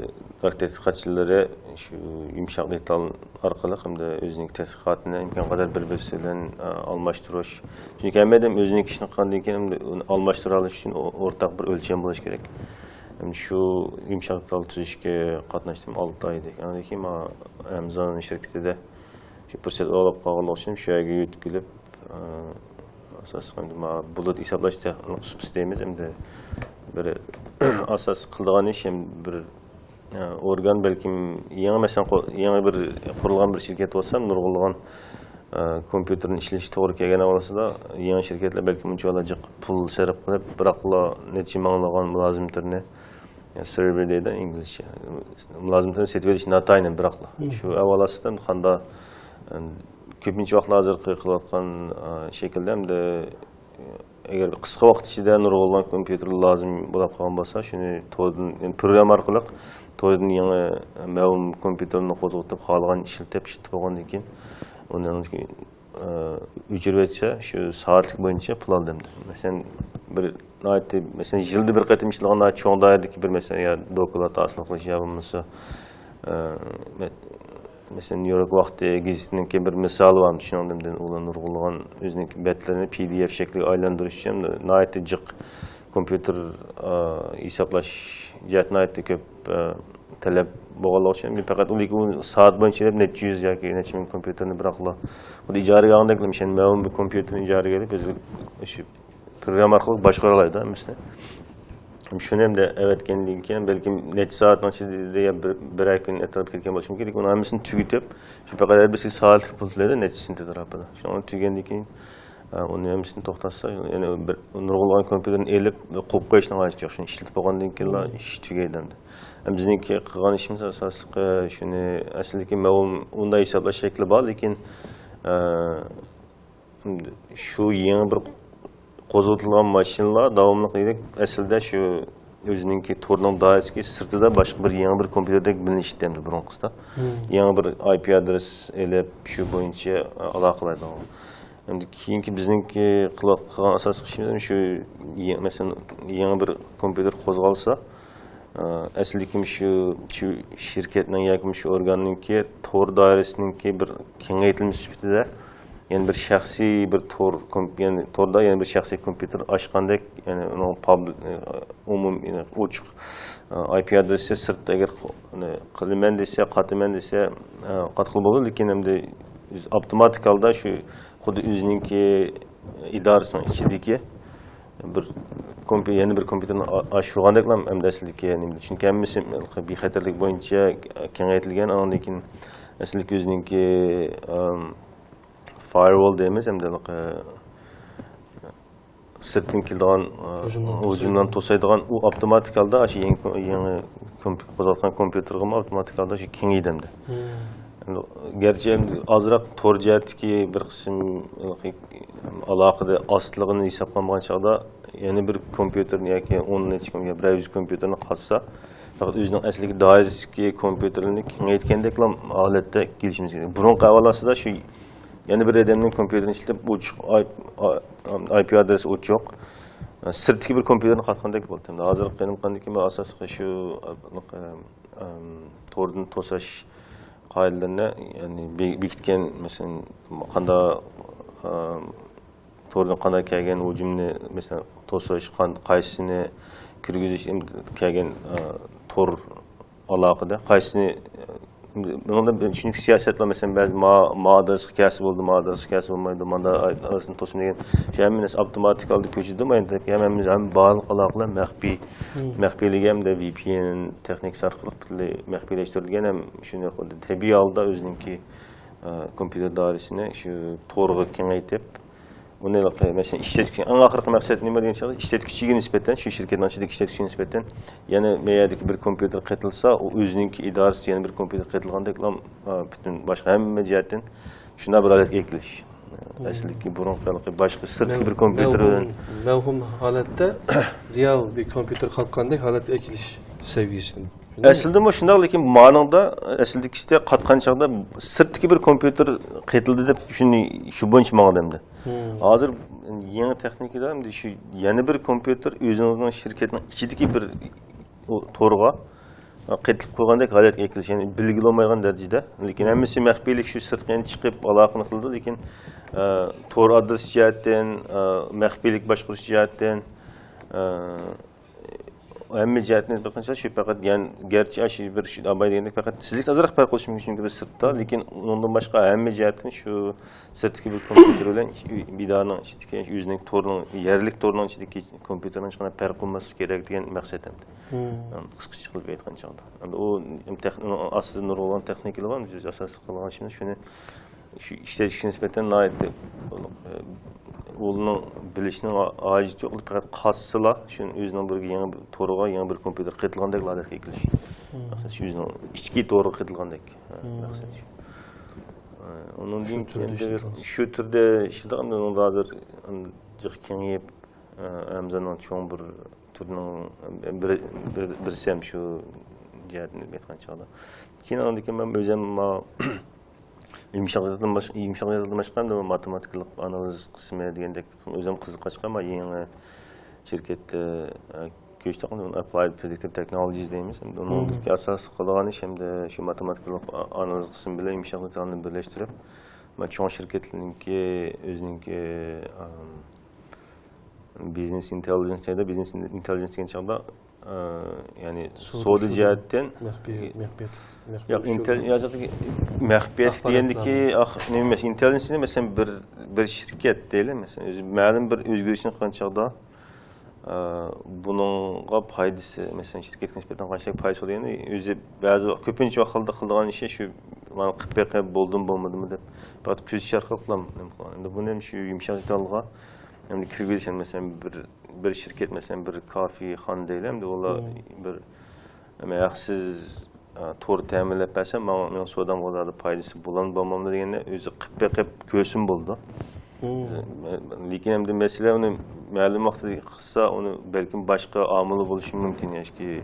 راك تەتقىقاتچىلىرى شۇ يۇمشاق دېتال ئارقىلىق ئەمدى ئۆزىنىڭ تەتقىقاتىنى ئىمكانقەدەر بىر-، بىرسى بىلەن، ئە، ئالماشتۇرۇش. چۈنكى ھەممە ئادەم ئۆزىنىڭ ئىشىنى قىلغاندىن كېيىن ئەمدى ئۇنى ئالماشتۇرالىش ئۈچۈن ئو-، ئورتاق بىر ئۆلچەم بولۇش كېرەك. ئەمدى شۇ يۇمشاق دېتال تۈزۈشكە قاتناشتىم ئالتە ئايدەك. ئاندىن كېيىن مانا ئەمزان شىركىتىدە شۇ پۇرسەت ئاۋاپ قالغانلىقى ئۈچۈن شۇ يەرگە يۆتكىلىپ، ئاساسلىقى ئەمدى مانا بۇلۇت ھېسابلاش تېخنىك سۇپىسى دەيمىز، ئەمدى بىر ئاساس قىلىدىغان ئىش، ئەمدى بىر، ئە، ئورگان، بەلكىم يېڭى، مەسىلەن، قۇ-، يېڭى بىر قۇرۇلغان بىر شىركەت بولسا، نۇرغۇنلىغان، ئە، كومپيۇتېرنى ئىشلىتىش توغرا كەلگەن ئەھۋالسىدا، يېڭى شىركەتلەر بەلكىم ئۇنچىۋالا جىق پۇل سەرپ قىلىپ، بىراقلا نەچچە مىڭلىغان مۇلازىمېتىرنى، سېرۋېر دەيدۇ ئىنگلىزچە. مۇلازىمىتىنى سېتىۋېلىش ناتايىن بىراقلا. شۇ ئەھۋال ئاستىدا قاندا، ئەم، كۆپىنچە ۋاقىتلار ھازىرقى قىلىۋاتقان، ئا، شەكىلدە ئەمدى، ئەگەر قىسقا ۋاقىت ئىچىدە نۇرغۇنلىغان كومپيۇتېر لازىم بولۇپ قالغان بولسا، شۇنى توردىن، يەنى پروگرامما ئارقىلىق توردىن يېڭى مەلۇم كومپيۇتېرنى قوزغىتىپ، خالىغان ئىشلىتىپ، ئىشلىتىپ بولغاندىن كېيىن، ئۇنىڭ ئۆچۈرۈۋەتسە، شۇ سائەتلىك بويىچە پۇل ئالىدۇ ئەمدى. مەسىلەن، بىر ناھايىتى، مەسىلەن، يىلدا بىر قېتىم ئىشلەيدىغان ناھايىتى چوڭ دائىرىدىكى بىر، مەسىلەن، يا دوكلات ھاسىل قىلىش يا بولمىسا، ئە، مە-، مەسىلەن، نيۇ يورك ۋاقتى گېزىتىنىڭكى بىر مىسالى بار. شۇنىڭدىن ئۇلار نۇرغۇنلىغان ئۆزىنىڭ بەتلىرىنى پى دى ئېف شەكلىگە ئايلاندۇرۇش ئۈچۈن ناھايىتى جىق كومپيۇتېر، ئا، ھېسابلاش جەھەتتە ناھايىتى كۆپ، ئا، تەلەپ بولغانلىقى ئۈچۈن، پەقەت ئۇ، لېكىن ئۇ سائەت بويىچە دەپ نەچچە يۈز ياكى نەچچە مىڭ كومپيۇتېرنى بىراقلا خۇددى ئىجارىگە ئالغاندەك، مەسىلەن، مەلۇم بىر كومپيۇتېرنى ئىجارىگە ئېلىپ، ئۆزى شۇ پروگرامما ئارقىلىق باشقۇرالايدۇ ھەممىسىنى. شۇنى ئەمدى ئەۋەتكەندىن كېيىن، بەلكىم نەچچە سائەتنىڭ ئىچىدە يا بىر، بىرەر كۈن ئەتراپىدا كەتكەن بولۇشى مۇمكىن، لېكىن ئۇنىڭ ھەممىسىنى تۈگىتىپ، شۇ پەقەت ھەر بىرسىگە سائەتلىك پۇل تۆلەيدۇ، نەچچە سېنت ئەتراپىدا. شۇنى تۈگىگەندىن كېيىن، ئە، ئۇنى ھەممىسىنى توختاتسا، يەنە بىر نۇرغۇنلىغان كومپيۇتېرنى ئېلىپ، قويۇپ قويۇشنىڭ ھاجىتى يوق. شۇنى ئىشلىتىپ بولغاندىن كېيىنلا ئىش تۈگەيدۇ ئەمدى. ئەمدى بىزنىڭكى قىلغان ئىشىمىز ئاساسلىقى شۇنى، ئەسلىدىكى مەلۇم ئۇنداق ھېسابلاش شەكلى بار، لېكىن، ئە، شۇ يېڭى بىر قوزغىتىلغان ماشىنىلار داۋاملىق دېگۈدەك ئەسلىدە شۇ ئۆزىنىڭكى تورنىڭ دائىرىسىدىكى سىرتىدا باشقا بىر يېڭى بىر كومپيۇتېردەك بىلىنىشتى ئەمدى بۇرۇنقىسىدا. يېڭى بىر ئاي پى ئادرېس ئېلىپ، شۇ بويىچە ئالاقىلەيدىغان. ئەمدى كېيىنكى بىزنىڭكى قىلىۋاتقان ئاساسلىق ئىشىمىز شۇ يېڭى، مەسىلەن، يېڭى بىر كومپيۇتېر قوزغالسا، ئە، ئەسلىدىكى شۇ، شۇ شىركەتنىڭ ياكى شۇ ئورگاننىڭكى تور دائىرىسىنىڭكى بىر كېڭەيتىلمە سۈپىتىدە يەنە بىر شەخسىي بىر تور كومپ-، يەنى توردا يەنە بىر شەخسىي كومپيۇتېر ئاچقاندەك، يەنى ئۇنىڭ پابل-، ئومۇم، يەنى ئوچۇق، ئاي پى ئادرېسى سىرتتا ئەگەر قو-، يەنى قىلىمەن دېسە، قاتىمەن دېسە، قاتقىلى بولىدۇ، لېكىن ئەمدى ئاپتوماتىك ھالدا شۇ خۇددى ئۆزىنىڭكى ئىدارىسىنىڭ ئىچىدىكى بىر كومپي-، يەنە بىر كومپيۇتېرنى ئا-، ئاشۇرغاندەكلا ئەمدى ئەسلىدىكى نېمىدە. چۈنكى ھەممىسى بىخەتەرلىك بويىچە كېڭەيتىلگەن، ئاندىن كېيىن ئەسلىدىكى ئۆزىنىڭكى، ئەم، فايروال دەيمىز، ئەمدى ھېلىقى سىرتتىن كېلىدىغان، ئە، ھۇجۇملارنى ھۇجۇملارنى توسايدىغان، ئۇ ئاپتوماتىك ھالدا شۇ يېڭى، يېڭى كومپ-، قوزغاتقان كومپيۇتېرغىمۇ ئاپتوماتىك ھالدا شۇ كېڭىيدى ئەمدى. ئەمدى گەرچە ئەمدى ئازراق تور جەھەتتىكى بىر قىسىم ئالاقىدە ئاستىلىقىنى ھېسابلانمىغان چاغدا، يەنە بىر كومپيۇتېرنى ياكى ئون نەچچە كوم-، يا بىرەر يۈز كومپيۇتېرنى قاتسا، پەقەت ئۆزىنىڭ ئەسلىدىكى دائىرىسىدىكى كومپيۇتېرنى كېڭەيتكەندەكلا ھالەتتە كېلىشىمىز كېرەك. بۇرۇنقى ئەھۋال ئاستىدا شۇ يەنە بىر ئادەمنىڭ كومپيۇتېرىنى ئىشلىتىپ، ئوچۇق ئاي-، ئا-، ئاي پى ئادرېسى ئوچۇق، سىرتتىكى بىر كومپيۇتېرنى قاتقاندەك بولدى. ھازىرقى قېنىم قاندىكى ئاساسلىقى شۇ، ئەم، توردىن توساش قائىدىلىرىنى، يەنى بېكىتكەن، مەسىلەن، قانداق، ئە، توردىن قانداق كەلگەن ھۇجۇمنى، مەسىلەن، توسۇش، قايسىسىنى كىرگۈزۈش، كەلگەن، ئە، تور ئالاقىدە قايسىنى، بۇنىڭدا چۈنكى سىياسەت بار، مەسىلەن، بەزى ما، ما ئادرېسقا كەلسە بولىدۇ، ما ئادرېسقا كەلسە بولمايدۇ، ماندا ئارىسىنى توسما دېگەن، شۇ ھەممە نەرسە ئاپتوماتىك ھالدا كۆچىدۇ، ئەمدى ھەممە بارلىق ئالاقىلار مەخپىي، مەخپىيلىكى ھەمدە ۋى پى ئېن تېخنىكىسى ئارقىلىق پۈتۈنلەي مەخپىيلەشتۈرۈلگەن، ھەم شۇنى خۇددى تەبىئىي ھالدا ئۆزىنىڭكى، ئە، كومپيۇتېر دائىرىسىنى شۇ تورغا كېڭەيتىپ، ئۇنى، مەسىلەن، ئىشلەتكۈچى، ئەڭ ئاخىرقى مەقسەت نېمە دېگەن چاغدا، ئىشلەتكۈچىگە نىسبەتەن، شۇ شىركەتنىڭ ئىچىدىكى ئىشلەتكۈچىگە نىسبەتەن يەنە مەيەردىكى بىر كومپيۇتېر قېتىلسا، ئۇ ئۆزىنىڭكى ئىدارىسى يەنە بىر كومپيۇتېر قېتىلغاندەكلا، ئا، پۈتۈن باشقا ھەممە جەھەتتىن شۇنداق بىر ھالەتكە ئېلىپ كېلىش. ئەسلىدىكى بۇرۇنقى باشقا سىرتقى بىر كومپيۇتېر بىلەن مەۋھۇم ھالەتتە رېئال بىر كومپيۇتېر قاتقاندەك ھالەتكە ئېلىپ كېلىش سەۋىيەسىنى. ئەسلىدىمۇ شۇنداق، لېكىن مانىڭدا ئەسلىدىكىسىدە قاتقان چاغدا سىرتتىكى بىر كومپيۇتېر قېتىلدى دەپ شۇنى، شۇ بويىچە ماڭىدۇ ئەمدى. ھازىر يېڭى تېخنىكىدا ئەمدى شۇ يەنە بىر كومپيۇتېر ئۆزىڭىزنىڭ شىركەتنىڭ ئىچىدىكى بىر تورغا قېتىلىپ قويغاندەك ھالەتكە ئەكېلىش، يەنى بىلگىلى بولمايدىغان دەرىجىدە. لېكىن ھەممىسى مەخپىيلىك، شۇ سىرتقا يەنە چىقىپ ئالاقىنى قىلىدۇ، لېكىن، ئە، تور ئادرېسى جەھەتتىن، ئە، مەخپىيلىك باشقۇرۇش جەھەتتىن، ئە، ھەممە جەھەتتىن بېقىنچە شۇ پەقەت، يەنى گەرچە شۇ بىر شۇ ئاباي دېگەندەك پەقەت تېزلىكتە ئازراق پەرق قىلىشى مۇمكىن، چۈنكى بىز سىرتتا، لېكىن ئۇنىڭدىن باشقا ھەممە جەھەتتىن شۇ سىرتتىكى بىر كومپيۇتېر بىلەن ئىچ-، ئۆي-، ئىدارىنىڭ ئىچىدىكى، ئۆزىنىڭ تورىنىڭ، يەرلىك تورىنىڭ ئىچىدىكى كومپيۇتېرنىڭ ھېچقانداق پەرق قىلماسلىقى كېرەك دېگەن مەقسەت ئەمدى. قىسقىچە قىلىپ ئېيتقان چاغدا. ئەمدى ئۇ تېخ-، ئۇنىڭ ئاستىدا نۇرغۇنلىغان تېخنىكىلار بار، بىز ئاساسلىق قىلغان ئىشىمىز شۇنى شۇ ئىشلەتكۈچىگە نىسبەتەن ناھايىتى، ئۇنىڭ بىلىشىنىڭ ھاجىتى يوق، پەقەت قاتسىلا، شۇ ئۆزىنىڭ بىر يېڭى بىر تورىغا، يېڭى بىر كومپيۇتېر قېتىلغاندەك ھالەتكە كېلىش. مەقسەت، شۇ ئۆزىنىڭ ئىچكى تورىغا قېتىلغاندەك، مەقسەت شۇ. ئۇنىڭدىن كېيىن شۇ تۈردە ئىشلىتىدۇ، ئۇنىڭدا ھازىر جىق كېڭىيىپ، رامزاننىڭ چوڭ بىر تۈرنىڭ بىر، بىر، بىرسى ھەم شۇ جەھەتتىن ئېيتقان چاغدا. كېيىن ئاندىن كېيىن مەن ئۆزۈم ما-، يۇمشاق دېتالدىن باش-، يۇمشاق دېتالدىن باشقا ئەمدى ماتېماتىكىلىق ئانالىز قىسمى دېگەندەك ئۆزۈم قىزىققاچقا، ما يېڭى شىركەتتە، ئە، كۆچتۇق، ئاپلايد پرېدىكتىپ تېخنولوجىز دەيمىز. ئەمدى ئۇنىڭدىكى ئاساسلىق قىلىدىغان ئىش ئەمدى شۇ ماتېماتىكىلىق ئا-، ئانالىز قىسمى بىلەن يۇمشاق دېتالنى بىرلەشتۈرۈپ، ما چوڭ شىركەتلەرنىڭكى ئۆزىنىڭكى، ئام، بىزنېس ئىنتېللىجېنس دەيدۇ. بىزنېس ئىنتېللىجېنس دېگەن چاغدا، ئە، يەنى سودا سودا شۇ جەھەتتىن مەخپىي، مەخپىيەت، مەخپىيەت ياق، شۇ ئىنتېل-، يا، مەخپىيەت ئاخباراتلارنى. دېگەندىكى، ئاخ، نېمە ئەمەس، ئىنتېللىجېنسنى، مەسىلەن، بىر، بىر شىركەت دەيلى، مەسىلەن، ئۆزى مەلۇم بىر ئۆزگىرىشنى قىلغان چاغدا، ئە، بۇنىڭغا پايدىسى، مەسىلەن، شىركەتكە نىسبەتەن قانچىلىك پايدىسى بولىدۇ دېگەندە، ئۆزى بەزى ۋاقىت، كۆپىنچە ۋاقىتلاردا قىلىدىغان ئىشى شۇ، مانا قىلىپ بېقىپ بولدىمۇ، بولمىدىمۇ دەپ، پەقەت كۆزىتىش ئارقىلىقلا نېمە قىلغان. ئەمدى بۇنى ھەم شۇ يۇمشاق دېتالغا ئەمدى كىرگۈزۈش، مەسىلەن، بىر، بىر شىركەت، مەسىلەن، بىر كافېخانا دەيلى، ئەمدى ئۇلار بىر، ئەمما ھەقسىز، ئە، تور تەمىنلەپ بەرسە، ماڭا، مېنىڭ سودامغا زادى پايدىسى بولامدۇ، بولمامدۇ دېگەننى ئۆزى قىلىپ بېقىپ كۆرسىمۇ بولىدۇ. لېكىن ئەمدى مەسىلە ئۇنى مەلۇم ۋاقىتتا قىلسا، ئۇنى بەلكىم باشقا ئامىلى بولۇشى مۇمكىن، ياكى،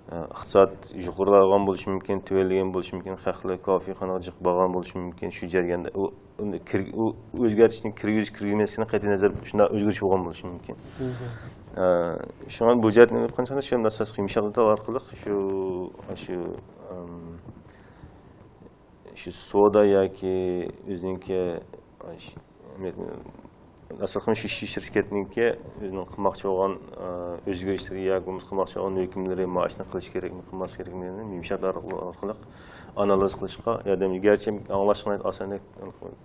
ئە، ئىقتىساد يۇقىرىلىغان بولۇشى مۇمكىن، تۆۋەنلىگەن بولۇشى مۇمكىن، خەقلەر كافېخانىغا جىق بارغان بولۇشى مۇمكىن، شۇ جەرياندا ئۇ ئۇنى كىر-، ئۇ ئۆزگەرتىشنى كىرگۈزۈش، كىرگۈزمەسلىكنى قەتئىي نەزەر شۇنداق ئۆزگىرىش بولغان بولۇشى مۇمكىن. ئە، شۇڭا بۇ جەھەتتىن ئېيتقان چاغدا شۇ ئاساسلىق يۇمشاق دېتال ئارقىلىق شۇ، شۇ، ئەم، شۇ سودا ياكى ئۆزىنىڭكى، ئە، شۇ، ئاساسلىقى شۇ، شۇ شىركەتنىڭكى ئۆزىنىڭ قىلماقچى بولغان، ئە، ئۆزگىرىشلىرى ياكى بولمىسا قىلماقچى بولغان ھۆكۈملىرى، مائاشنى قىلىش كېرەكمۇ، قىلماسلىق كېرەكمۇ، يۇمشاق دېتال ئارقىلىق ئانالىز قىلىشقا ياردەم. گەرچە ئاڭلاشقا ئاسان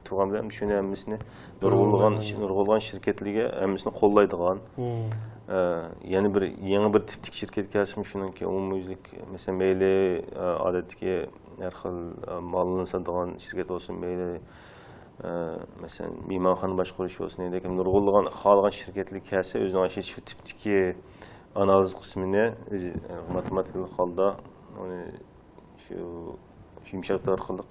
تۇرغان بىلەن شۇنى ھەممىسىنى نۇرغۇنلىغان، نۇرغۇنلىغان شىركەتلەرگە ھەممىسىنى قوللايدىغان، ئە، يەنە بىر يېڭى بىر تىپتىكى شىركەت كەلسىمۇ شۇنىڭكى ئومۇميۈزلۈك، مەسىلەن، مەيلى، ئە، ئادەتتىكى ھەر خىل، ئە، ماللارنى ساتىدىغان شىركەت بولسۇن، مەيلى، ئە، مەسىلەن، مېھمانخانا باشقۇرۇش بولسۇن، دېگەندەك نۇرغۇنلىغان خالىغان شىركەتلەر كەلسە ئۆزىنىڭ شۇ تىپتىكى ئانالىز قىسمىنى ئۆزى، ئە، ماتېماتىكىلىق ھالدا ئۇنى شۇ، شۇ يۇمشاق دېتال ئارقىلىق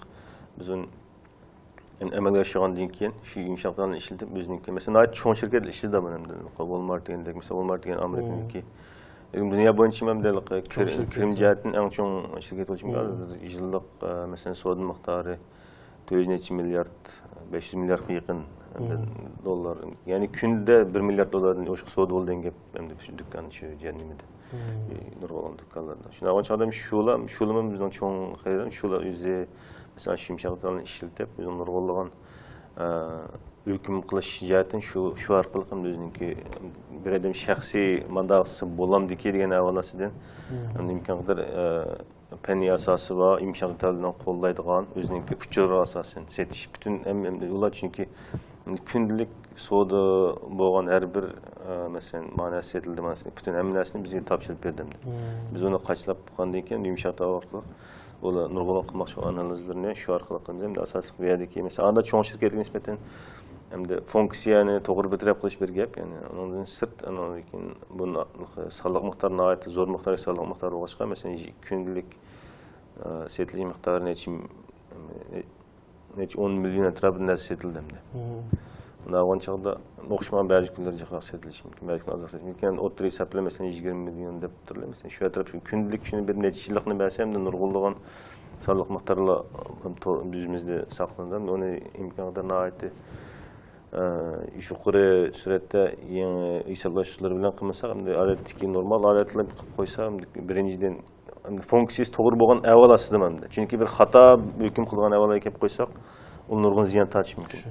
بىز ئۇنى ئەمەلگە ئاشۇرغاندىن كېيىن، شۇ يۇمشاق دېتالنى ئىشلىتىپ، ئۆزىنىڭكى، مەسىلەن، ناھايىتى چوڭ شىركەتلەر ئىشلىتىدۇ بۇنى. ۋالمارت دېگەندەك، مەسىلەن، ۋالمارت دېگەن ئامېرىكىنىڭكى، لېكىن دۇنيا بويىچە مەبلەغ كىر-، كىرىم جەھەتتىن ئەڭ چوڭ شىركەت بولۇشى مۇمكىن. ھازىر يىللىق، ئە، مەسىلەن، سودا مىقدارى تۆت يۈز نەچچە مىليارد، بەش يۈز مىلياردقا يېقىن ئەمدى دوللار، يەنى كۈندە بىر مىليارد دوللاردىن ئوشۇق سودا بولىدۇ دېگەن گەپ، ئەمدى شۇ دۇكان، شۇ جەھەننېمىدە. نۇرغۇنلىغان دۇكانلاردا. شۇنداق بولغان چاغدا شۇلا، شۇلىمۇ بىزنىڭ چوڭ خېرىدارىمىز، شۇلا ئۆزى، مەسىلەن، شۇ يۇمشاق دېتالنى ئىشلىتىپ، ئۆزىنىڭ نۇرغۇنلىغان، ئە، ھۆكۈم قىلىش جەھەتتىن شۇ، شۇ ئارقىلىق ئەمدى ئۆزىنىڭكى بىر ئادەم شەخسىي مانداق قىلسا بولامدىكى دېگەن ئەھۋال ئاستىدىن، ئەمدى ئىمكان قەدەر، ئە، پەننىي ئاساسى بار، يۇمشاق دېتالنى قوللايدىغان، ئۆزىنىڭكى ئۇچۇرىغا ئاساسەن سېتىش. پۈتۈن ھەم، ھەم ئۇلار چۈنكى كۈندىلىك سودا بولغان ھەر بىر، ئە، مەسىلەن، مانا سېتىلدى، مانا سېتىلدى. پۈتۈن ھەممە نەرسىنى بىزگە تاپشۇرۇپ بېرىدۇ ئەمدى. بىز ئۇنى قاچىلاپ بولغاندىن كېيىن يۇمشاق دېتال ئارقىلىق ئۇلار نۇرغۇنلىغان قىلماقچى بولغان ئانالىزلىرىنى شۇ ئارقىلىق قىلىمىز. ئەمدى ئاساسلىق بۇ يەردىكى، مەسىلەن، ئاندا چوڭ شىركەتكە نىسبەتەن ئەمدى فۇنكسىيەنى توغرا بىر تەرەپ قىلىش بىر گەپ. يەنى ئۇنىڭدىن سىرت، ئاندىن كېيىن بۇنى سانلىق مىقدار ناھايىتى زور مىقدار، سانلىق مىقدار بولغاچقا، مەسىلەن، كۈندىلىك، ئە، سېتىلىش مىقدارى نەچچە، نەچچە ئون مىليون ئەتراپىدا نەرسە سېتىلدى ئەمدى. مۇنداق بولغان چاغدا ئوخشىمىغان، بەزى كۈنلىرى جىقراق سېتىلىشى مۇمكىن، بەزى كۈنلەر ئازراق سېتىلىشى مۇمكۈن. يەنى ئوتتۇرا ھېسابلىما، مەسىلەن، يىگىرمە مىليون دەپ تۇرىلى. مەسىلەن، شۇ ئەتراپ شۇ كۈندىلىك شۇنى بىر نەچچە يىللىقنى بەرسە، ئەمدى نۇرغۇنلىغان سانلىق مىقدارلار، ئە، تو-، يۈزىمىزدە ساقلىنىدۇ. ئۇنى ئىمكان قەدەر ناھايىتى، ئە، يۇقىرى سۈرئەتتە يېڭى ھېسابلاش ئۇسۇللىرى بىلەن قىلمىساق، ئەمدى ئادەتتىكى نورمال ھالەتلەر قىلىپ قويسا، ئەمدى بىرىنچىدىن، ئەمدى فۇنكسىيىسى توغرا بولغان ئەھۋال ئاستىدا ئەمدى. چۈنكى بىر خاتا ھۆكۈم قىلغان ئەھۋالغا كېلىپ قويساق، ئۇ نۇرغۇن زىيان تارتىشى مۇمكىن.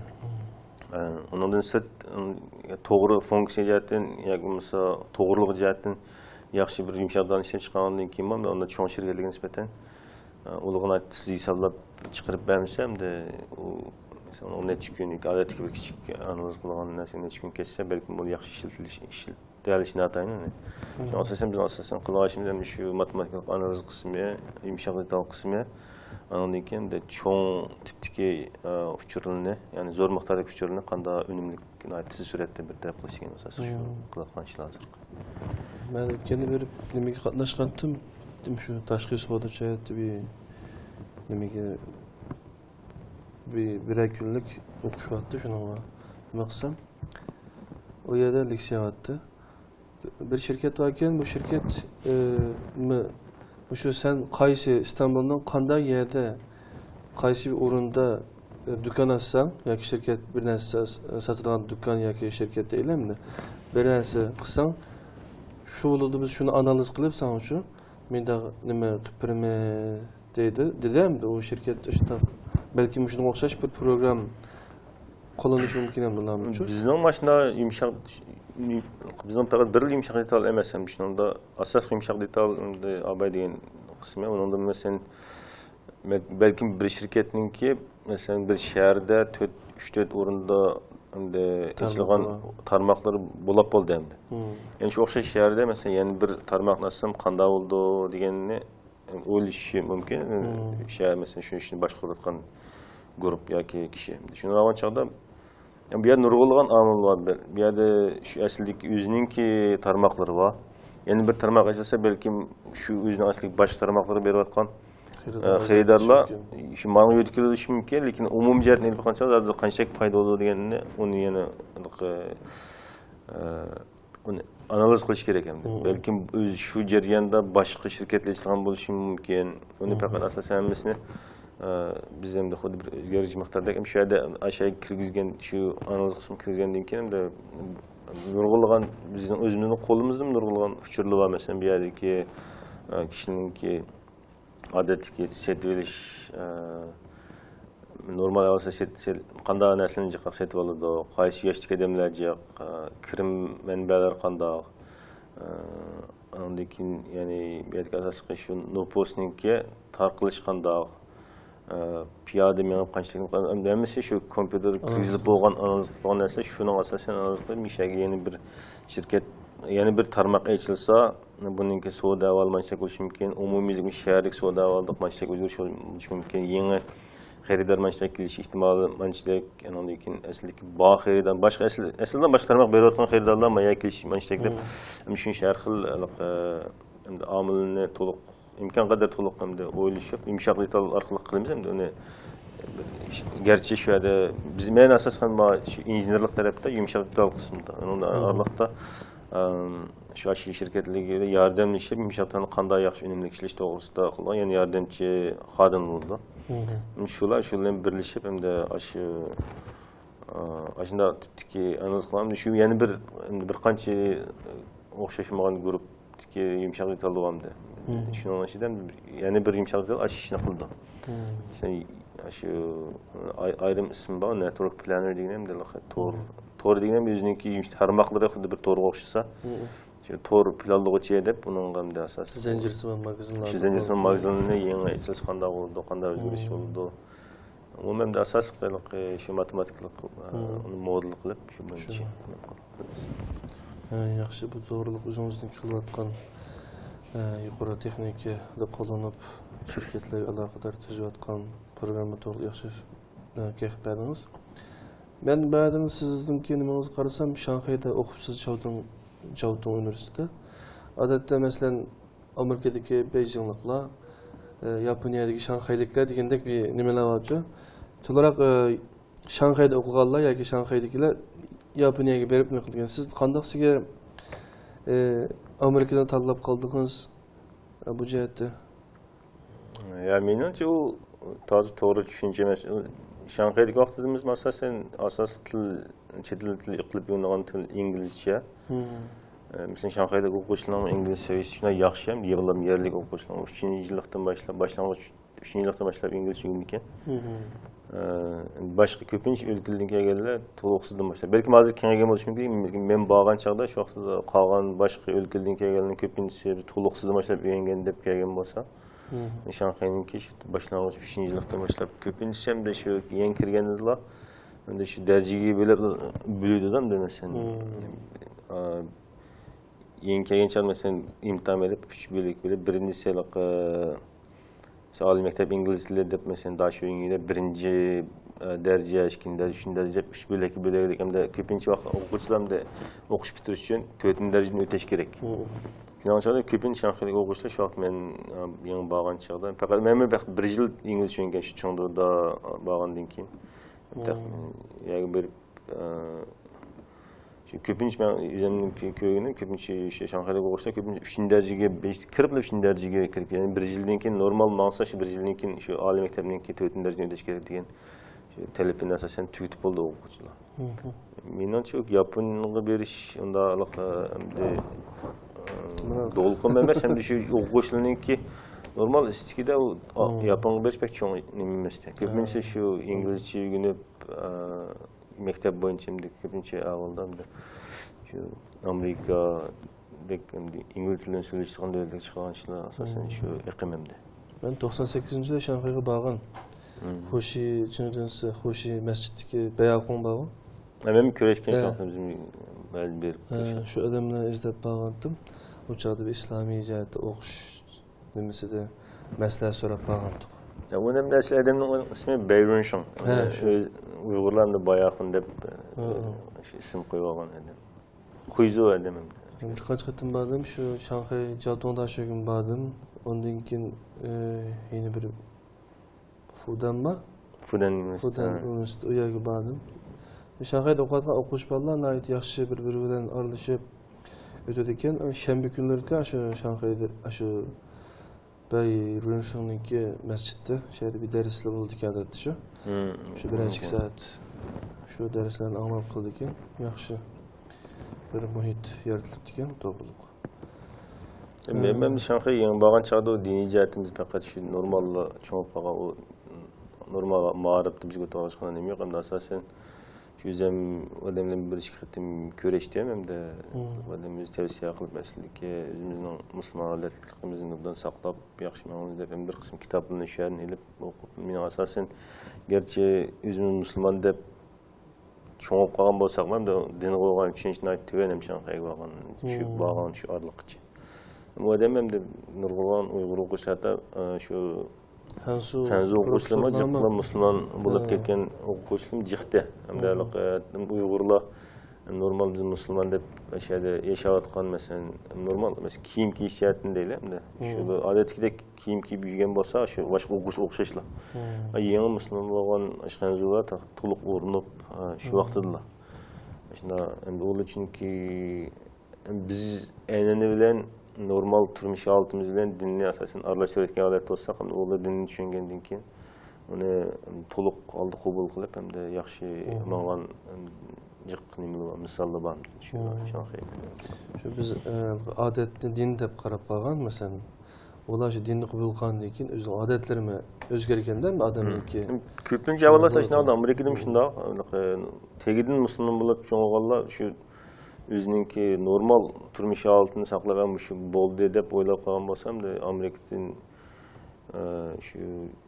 ئە، ئۇنىڭدىن سىرت، ئىم، توغرا فۇنكسىيە جەھەتتىن ياكى بولمىسا توغرىلىق جەھەتتىن ياخشى بىر يۇمشاق دېتالنى ئىشلەپ چىقارغاندىن كېيىن، ئۇندا چوڭ شىركەتلەرگە نىسبەتەن، ئە، ئۇلىغىنا تېز ھېسابلاپ چىقىرىپ بەرمىسە، ئەمدى ئۇ، مەسىلەن، ئۇ نەچچە كۈن، ئادەتتىكى بىر كىچىك ئانالىز قىلغان نەرسە نەچچە كۈن كەتسە، بەلكىم ئۇنى ياخشى ئىشلىتىلىش، ئىشلىتىلىش ناتايىن. شۇڭا ئاساسەن بىز ئاساسەن قىلىۋالىشىمىز ئەمدى شۇ ماتېماتىكىلىق ئانالىز قىسمى، يۇمشاق دېتال قىسمى، ئاندىن كېيىن ئەمدى چوڭ تىپتىكى، ئە، ئۇچۇرلىرىنى، يەنى زور مىقداردىكى ئۇچۇرلىرىنى قانداق ئۈنۈملۈك، ناھايىتى تېز سۈرئەتتە بىر تەرەپ قىلىش دېگەن ئاساسلىق شۇ قىلىۋاتقان ئىشلار ھازىر. مەن يەنە بىر نېمىگە قاتناشقانتىم، شۇ تاشقى سودا جەھەتتە بىر نېمىگە بىر، بىرەر كۈنلۈك ئوقۇشۇۋاتتى، شۇنىڭغا نېمە قىلسام، ئۇ يەردە لېكسىيە ئەۋەتتى. بىر شىركەت باركەن، بۇ شىركەت، ئى، مۇ-، مۇشۇ سەن قايسى ئىستانبۇلنىڭ قانداق يەردە، قايسى بىر ئورۇندا، ئى، دۇكان ئاچساڭ ياكى شىركەت بىر نەرسە س-، ساتىدىغان دۇكان ياكى شىركەت دەيلى ئەمدى، بىر نەرسە قىلساڭ، شۇ بولىدۇ، بىز شۇنى ئانالىز قىلىپ ساڭا شۇ مۇنداق نېمە قىلىپ بېرىمىز دېدى، دېدى ئەمدى ئۇ شىركەت شۇنداق. بەلكىم شۇنىڭغا ئوخشاش بىر پروگرام قوللىنىشى مۇمكىن ئەمدى ئۇلارمۇ. بىزنىڭ ماشىنا يۇمشاق، بىزنىڭ پەقەت بىرلا يۇمشاق دېتال ئەمەس، ھەم شۇنىڭدا ئاساسلىق يۇمشاق دېتال ئەمدى ئاباي دېگەن قىسمى، ئۇنىڭدا مەسىلەن، بەل-، بەلكىم بىر شىركەتنىڭكى، مەسىلەن، بىر شەھەردە تۆت، ئۈچ، تۆت ئورۇندا ئەمدى ئېچىلغان تارماقلىرى بولاپ بولدى ئەمدى. يەنى شۇ ئوخشاش شەھەردە، مەسىلەن، يەنە بىر تارماقنى ئاچسام قانداق بولىدۇ دېگەننى ئويلىشىشى مۇمكىن. شۇ، مەسىلەن، شۇ ئىشنى باشقۇرۇۋاتقان گۇرۇپ ياكى كىشى. شۇنداق بولغان چاغدا بۇ يەردە نۇرغۇنلىغان ئامىل بار. بۇ يەردە شۇ ئەسلىدىكى ئۆزىنىڭكى تارماقلىرى بار. يەنە بىر تارماق ئېچىلسا، بەلكىم شۇ ئۆزىنىڭ ئەسلىدىكى باشقا تارماقلىرى بېرىۋاتقان، ئە، خېرىدارلار شۇ ماڭا يۆتكىلىشى مۇمكىن، لېكىن ئومۇمىي جەھەتتىن ئېلىپ باققان چاغدا قانچىلىك پايدا بولىدۇ دېگەننى ئۇنى يەنە، ئە، ئۇنى ئانالىز قىلىش كېرەك ئەمدى. بەلكىم ئۆزى شۇ جەرياندا باشقا شىركەتلەر ئېچىلغان بولۇشى مۇمكىن. ئۇنى پەقەت ئاساسەن ھەممىسىنى، ئە، بىز ئەمدى خۇددى بىر ئۆزگەرگۈچى مىقداردەك، ئەمدى شۇ يەردە ئاشۇ كىرگۈزگەن، شۇ ئانالىز قىسمىنى كىرگۈزگەندىن كېيىن ئەمدى نۇرغۇنلىغان بىزنىڭ ئۆزىمىزنىڭ قولىمىزدىمۇ نۇرغۇنلىغان ئۇچۇرلار بار. مەسىلەن، بۇ يەردىكى، ئە، كىشىنىڭكى ئادەتتىكى سېتىۋېلىش، ئە، نورمال ئەۋەتسە سېت-، سېت-، قانداق نەرسىلەرنى جىقراق سېتىۋالىدۇ، قايسى ياشتىكى ئادەملەر جىق، ئە، كىرىم مەنبەلىرى قانداق، ئە، ئاندىن كېيىن، يەنى، بۇ يەردىكى ئاساسلىقى شۇ نوپۇسنىڭكى تارقىلىشى قانداق، ئە، پىيادە مېڭىپ قانچىلىك، ھەممىسى شۇ كومپيۇتېرغا كىرگۈزۈپ بولغان، ئانالىز قىلىپ بولغان نەرسە، شۇنىڭ ئاساسەن ئانالىز قىلىپ، مۇشۇ يەرگە يەنە بىر شىركەت، يەنە بىر تارماق ئېچىلسا، بۇنىڭكى سودا ئەھۋالى مانچىلىك بولۇشى مۇمكىن، ئومۇميۈزلۈك شەھەرلىك سودا ئەھۋالىدا مانچىلىك ئۆزگىرىش بولۇشى مۇمكىن، يېڭى خېرىدار مانچىلىك كېلىش ئېھتىمالى مانچىلىك، ئاندىن كېيىن ئەسلىدىكى بار خېرىدار، باشقا ئەسلى، ئەسلىدە باشقا تارماق بېرىۋاتقان خېرىدارلار مايا كېلىش مانچىلىك دەپ، مم، مۇشۇ ھەر خىل ھېلىقى، ئەمدى ئامىلنى تولۇق، ئىمكان قەدەر تولۇق ئەمدى ئويلىشىپ، يۇمشاق دېتال ئارقىلىق قىلىمىز ئەمدى ئۇنى. گەرچە شۇ يەردە بىز، مەن ئاساسەن مانا شۇ ئىنژېنېرلىق تەرەپتە، يۇمشاق دېتال قىسمىدا، ئۇنىڭدا، مم، ئارىلىقتا، ئەم، شۇ، ئاشۇ شىركەتلەرگە ياردەملىشىپ، يۇمشاق دېتالنى قانداق ياخشى ئۈنۈملۈك ئىشلەش توغرىسىدا قىلغان، يەنە ياردەمچى خادىم بولىدۇ. مم. شۇلار، شۇلار بىلەن بىرلىشىپ، ئەمدى ئاشۇ ئاشۇنداق تىپتىكى ئانالىز قىلغان. شۇ يەنە بىر، بىر قانچە ئوخشاشمىغان گۇرۇپپىدىكى يۇمشاق دېتال بولغانىدى. شۇنىڭ ئىچىدە يەنە بىر يۇمشاق دېتال ئاشۇ ئىشنى قىلىدۇ. مەسىلەن، شۇ ئاي-، ئايرىم ئىسمى بار، نېتورك پلانېر دېگەن ھەم تور، تور دېگەن ھەم ئۆزىنىڭكى يۇمشاق تارماقلىرى خۇددى بىر تورغا ئوخشىسا، شۇ تور پىلانلىغۇچى دەپ ئۇنىڭغا ئەمدى ئاساس. زەنجىرسىمان ماگىزىنلار. شۇ زەنجىرسىمان ماگىزىننى يېڭى ئېچىلىش قانداق بولىدۇ، قانداق ئۆزگىرىش بولىدۇ. ئۇ مەندە ئاساسلىق ھېلىقى شۇ ماتېماتىكىلىق، ئۇنى مودېل قىلىپ شۇ بويىچە. ھە، ياخشى، بۇ توغرىلىق ئۆزىڭىزنىڭ قىلىۋاتقان، ھە، يۇقىرى تېخنىكىدا قوللىنىپ، شىركەتلەرگە ئالاقىدار تۈزۈۋاتقان پروگرامما توغرىلىق ياخشى، ھە، گەپ بەردىڭىز. مەن بەردىم سىزنىڭكى نېمىڭىزگە قارىسام، شاڭخەيدە ئوقۇپسىز، چاۋتۇڭ، چاۋتۇڭ ئۇنىۋېرسىتېتىدا. ئادەتتە، مەسىلەن، ئامېرىكىدىكى بېيجىڭلىقلار، ئە، ياپونىيەدىكى شاڭخەيلىكلەر دېگەندەك بىر نېمىلەر بارچۇ. تولىراق، ئە، شاڭخەيدە ئوقۇغانلار ياكى شاڭخەيدىكىلەر ياپونىيەگە بېرىپ نېمە قىلىدىكەن. سىز قانداق سىزگە، ئە، ئامېرىكىنى تاللاپ قالدىڭىز، ئە، بۇ جەھەتتە؟ يا، مېنىڭچە، ئۇ تازا توغرا چۈشەنچە ئەمەس. ئۇ شاڭخەيدىكى ۋاقتىدا بىز، ئاساسەن، ئاساسىي تىل، چەت ئەل تىلى قىلىپ ئۆگىنىدىغان تىل ئىنگلىزچە. ئە، مەسىلەن، شاڭخەيدىكى ئوقۇغۇچىلارنىڭ ئىنگلىز سەۋىيەسى شۇنداق ياخشى ھەم يىغلام يەرلىك ئوقۇغۇچىلارنىڭ ئۈچىنچى يىللىقتىن باشلاپ، باشلانغۇچ ئۈچىنچى يىللىقتىن باشلاپ ئىنگلىزچە ئۆگىنىدىكەن. ئە، باشقا كۆپىنچە ئۆلكىلەردىن كەلگەنلەر تولۇقسىزدىن باشلاپ. بەلكىم ھازىر كېڭەيگەن بولۇشى مۇمكىن. بەلكىم مەن بارغان چاغدا شۇ ۋاقىتتا قالغان باشقا ئۆلكىلەردىن كەلگەنلەرنىڭ كۆپىنچىسى تولۇقسىزدىن باشلاپ ئۆگەنگەن دەپ كەلگەن بولسا، شاڭخەينىڭكى شۇ باشلانغۇچ ئۈچىنچى يىللىقتىن باشلاپ كۆپىنچىسى ئەمدى شۇ يېڭى كىرگەندىلا، ئەمدى شۇ دەرىجىگە بۆلۈپ، بۆلىدۇ-دە ئەمدى مەسىلەن. ئا، يېڭى كەلگەن چاغدا، مەسىلەن، ئىمتىھان بېرىپ، ئۈچ بۆلەك بۆلۈپ، بىرىنچىسى ھېلىقى، مەسىلەن، ئالىي مەكتەپ ئىنگلىز تىلى دەپ، مەسىلەن، داشۆيۈڭ دەپ، بىرىنچى، ئە، دەرىجە، ئىككىنچى دەرىجە، ئۈچىنچى دەرىجە دەپ، ئۈچ بۆلەككە بۆلەيلى. ئەمدى كۆپىنچە ۋاقىت ئوقۇغۇچىلار ئەمدى ئوقۇش پۈتتۈرۈش ئۈچۈن تۆتىنچى دەرىجىدىن ئۆتۈش كېرەك. شۇنىڭ ئۈچۈن كۆپىنچە شاڭخەيلىك ئوقۇغۇچىلار شۇ ۋاقىت مەن، ئە، يېڭى بارغان چاغدا، پەقەت مەنمۇ بىر يىل ئىنگلىزچە ئۆگەنگەن شۇ چېڭدۇدا بارغاندىن كېيىن. يەرگە بېرىپ، ئە، شۇ كۆپىنچە مەن ئۆزۈمنىڭ كۆ-، كۆرگىنىم كۆپىنچە شۇ شاڭخەيلىك ئوقۇغۇچىلار كۆپىنچە ئۈچىنچى دەرىجىگە، بېشى كىرىپلا ئۈچىنچى دەرىجىگە كىرىپ، يەنى بىر يىلدىن كېيىن نورمال ماڭسا، شۇ بىر يىلدىن كېيىن شۇ ئالىي مەكتەپنىڭكى تۆتىنچى دەرىجىنى ئۆتۈش كېرەك دېگەن شۇ تەلىپىنى ئاساسەن تۈگىتىپ بولدى ئوقۇغۇچىلار. مېنىڭچە، ياپونغا بېرىش ئۇنداق ئەمدى، ئە، دولقۇن ئەمەس، ئەمدى شۇ ئوقۇغۇچىلارنىڭكى نورمال ئىستىكىدە ئۇ، ئا، ياپونغا بېرىش بەك چوڭ نېمە ئەمەستى. كۆپىنچىسى شۇ ئىنگلىزچە ئۆگىنىپ، ئە، مەكتەپ بويىچە ئەمدى كۆپىنچە ئەھۋالدا ئەمدى شۇ ئامېرىكادەك ئەمدى ئىنگلىز تىلىنى سۆزلىشىدىغان دۆلەتلەرگە چىقىدىغان ئىشلار ئاساسەن شۇ ئېقىم ئەمدى. مەن توقسان سەككىزىنچى يىلى شاڭخەيغا بارغان. خۇشى چىڭجىنسى، خۇشى مەسچىتتىكى بەيئاخۇڭ بارغۇ؟ ھە، مەن كۆرۈشكەن شۇ ۋاقىتتا بىز بەزى بېرىپ ھە، كۆرۈشكەن. شۇ ئادەملەرنى ئىزدەپ بارغانتىم. ئۇ چاغدا بىر ئىسلامىي جەھەتتە ئوقۇش نېمىسىدە مەسلىھەت سوراپ بارغانتۇق. يا، ئۇ نېمە ئەسلى ئادەمنىڭ ئۇنىڭ ئىسمى بەيرۇنشىڭ. ھە، شۇ. ئۆز ئۇيغۇرلار ئەمدى باياخۇن دەپ، شۇ ئىسىم قويۇپ ئالغان ئادەم. خۇيزۇ ئادەم ئەمدى. بىر قانچە قېتىم باردىم، شۇ شاڭخەي جياۋتۇڭ داشۆگىمۇ باردىم. ئۇندىن كېيىن، ئى، يەنە بىر فۇدەنما؟ فۇدەن ئۇنىۋېرسىتېتى، فۇدەن ھە. ئۇنىۋېرسىتېتى، ئۇ يەرگە باردىم. شاڭخەيدە ئوقۇۋاتقان ئوقۇغۇچى بالىلار ناھايىتى ياخشى بىر-بىرى بىلەن ئارىلىشىپ ئۆتىدىكەن. شەنبە كۈنلىرىكى ئاشۇ شاڭخەيدە، ئاشۇ بەي رۇنشىڭنىڭكى مەسچىتتە، شۇ يەردە بىر دەرسلەر بولىدىكەن ئادەتتە شۇ. شۇ بىرەر ئىككى سائەت شۇ دەرسلەرنى ئاڭلاپ قىلىدىكەن. ياخشى بىر مۇھىت يارىتىلىپتىكەن، توغرىلىق. مەن، مەن شاڭخەيگە يېڭى بارغان چاغدا ئۇ دىنىي جەھەتتىن بىز پەقەت شۇ نورماللا چوڭىيىپ قالغان، ئۇ نورمال مائارىپتا بىزگە توغرا ھېچقانداق نېمە يوق. ئەمدى ئاساسەن شۇ ئۆزۈم ئادەملەر بىلەن بىر ئىككى قېتىم كۆرۈشتۈم ھەمدە ئادەم ئۆزى تەۋسىيە قىلىپ، ئەسلىدىكى ئۆزىمىزنىڭ مۇسۇلمان ھالەتلىكىمىزنى ئوبدان ساقلاپ، ياخشى ماڭىمىز دەپ، ھەم بىر قىسىم كىتابلارنى شۇ يەردىن ئېلىپ ئوقۇپ، مېنىڭ ئاساسەن، گەرچە ئۆزىمىز مۇسۇلمان دەپ چوڭىيىپ قالغان بولساقمۇ، ھەمدە دىنغا بولغان چۈشەنچ ناھايىتى تۆۋەن ھەم شاڭخەيگە بارغان، چۈشۈپ بارغان شۇ ئارىلىققىچە. ئۇ ئادەم ھەمدە نۇرغۇنلىغان ئۇيغۇر ئوقۇغۇچىلار ھەتتا، ئە، شۇ خەنزۇ، خەنزۇ ئوقۇغۇچىلىرىمۇ جىقلا مۇسۇلمان بولۇپ كەتكەن ئوقۇغۇچىلىرىمۇ جىقتى. ھەمدە ھېلىقى، ئە، ئۇيغۇرلار نورمال بىز مۇسۇلمان دەپ شۇ يەردە ياشاۋاتقان، مەسىلەن، نورمال، مەسىلەن، كىيىم كىيىش جەھەتتىن دەيلى، ھەمدە شۇ بىر ئادەتتىكىدەك كىيىم كىيىپ يۈرگەن بولسا، شۇ باشقا ئوقۇغۇچىلار ئوخشاشلا. يېڭى مۇسۇلمان بولغان ئاشۇ خەنزۇلار تولۇق ئۇرۇنۇپ، شۇ ۋاقتىدىلا. شۇنداق، ئەمدى ئۇلار چۈنكى بىز ئەنئەنە بىلەن نورمال تۇرمۇش ھالىتىمىز بىلەن دىننى ئاساسەن ئارىلاشتۇرۇۋەتكەن ھالەتتە بولساق، ئەمدى ئۇلار دىننى چۈشەنگەندىن كېيىن، ئۇنى تولۇق ھالدا قوبۇل قىلىپ، ھەمدە ياخشى ماڭغان جىق نېمىلەر بار، مىساللار بار شۇ شۇڭا. شۇ بىز، ئە، ئادەتنى دىن دەپ قاراپ قالغان، مەسىلەن، ئۇلار شۇ دىننى قوبۇل قىلغاندىن كېيىن ئۆزىنىڭ ئادەتلىرىمۇ ئۆزگەرگەندە ئادەمنىڭكى. كۆپىنچە ئەھۋاللار شۇنداق، ئامېرىكىدا شۇنداق. تېگىدىن مۇسۇلمان بولۇپ چوڭ بولغانلار شۇ ئۆزىنىڭكى نورمال تۇرمۇش ھالىتىنى ساقلاپ، مۇشۇ بولدى دەپ ئويلاپ قالغان بولسا، ئەمدى ئامېرىكىدىن، ئە، شۇ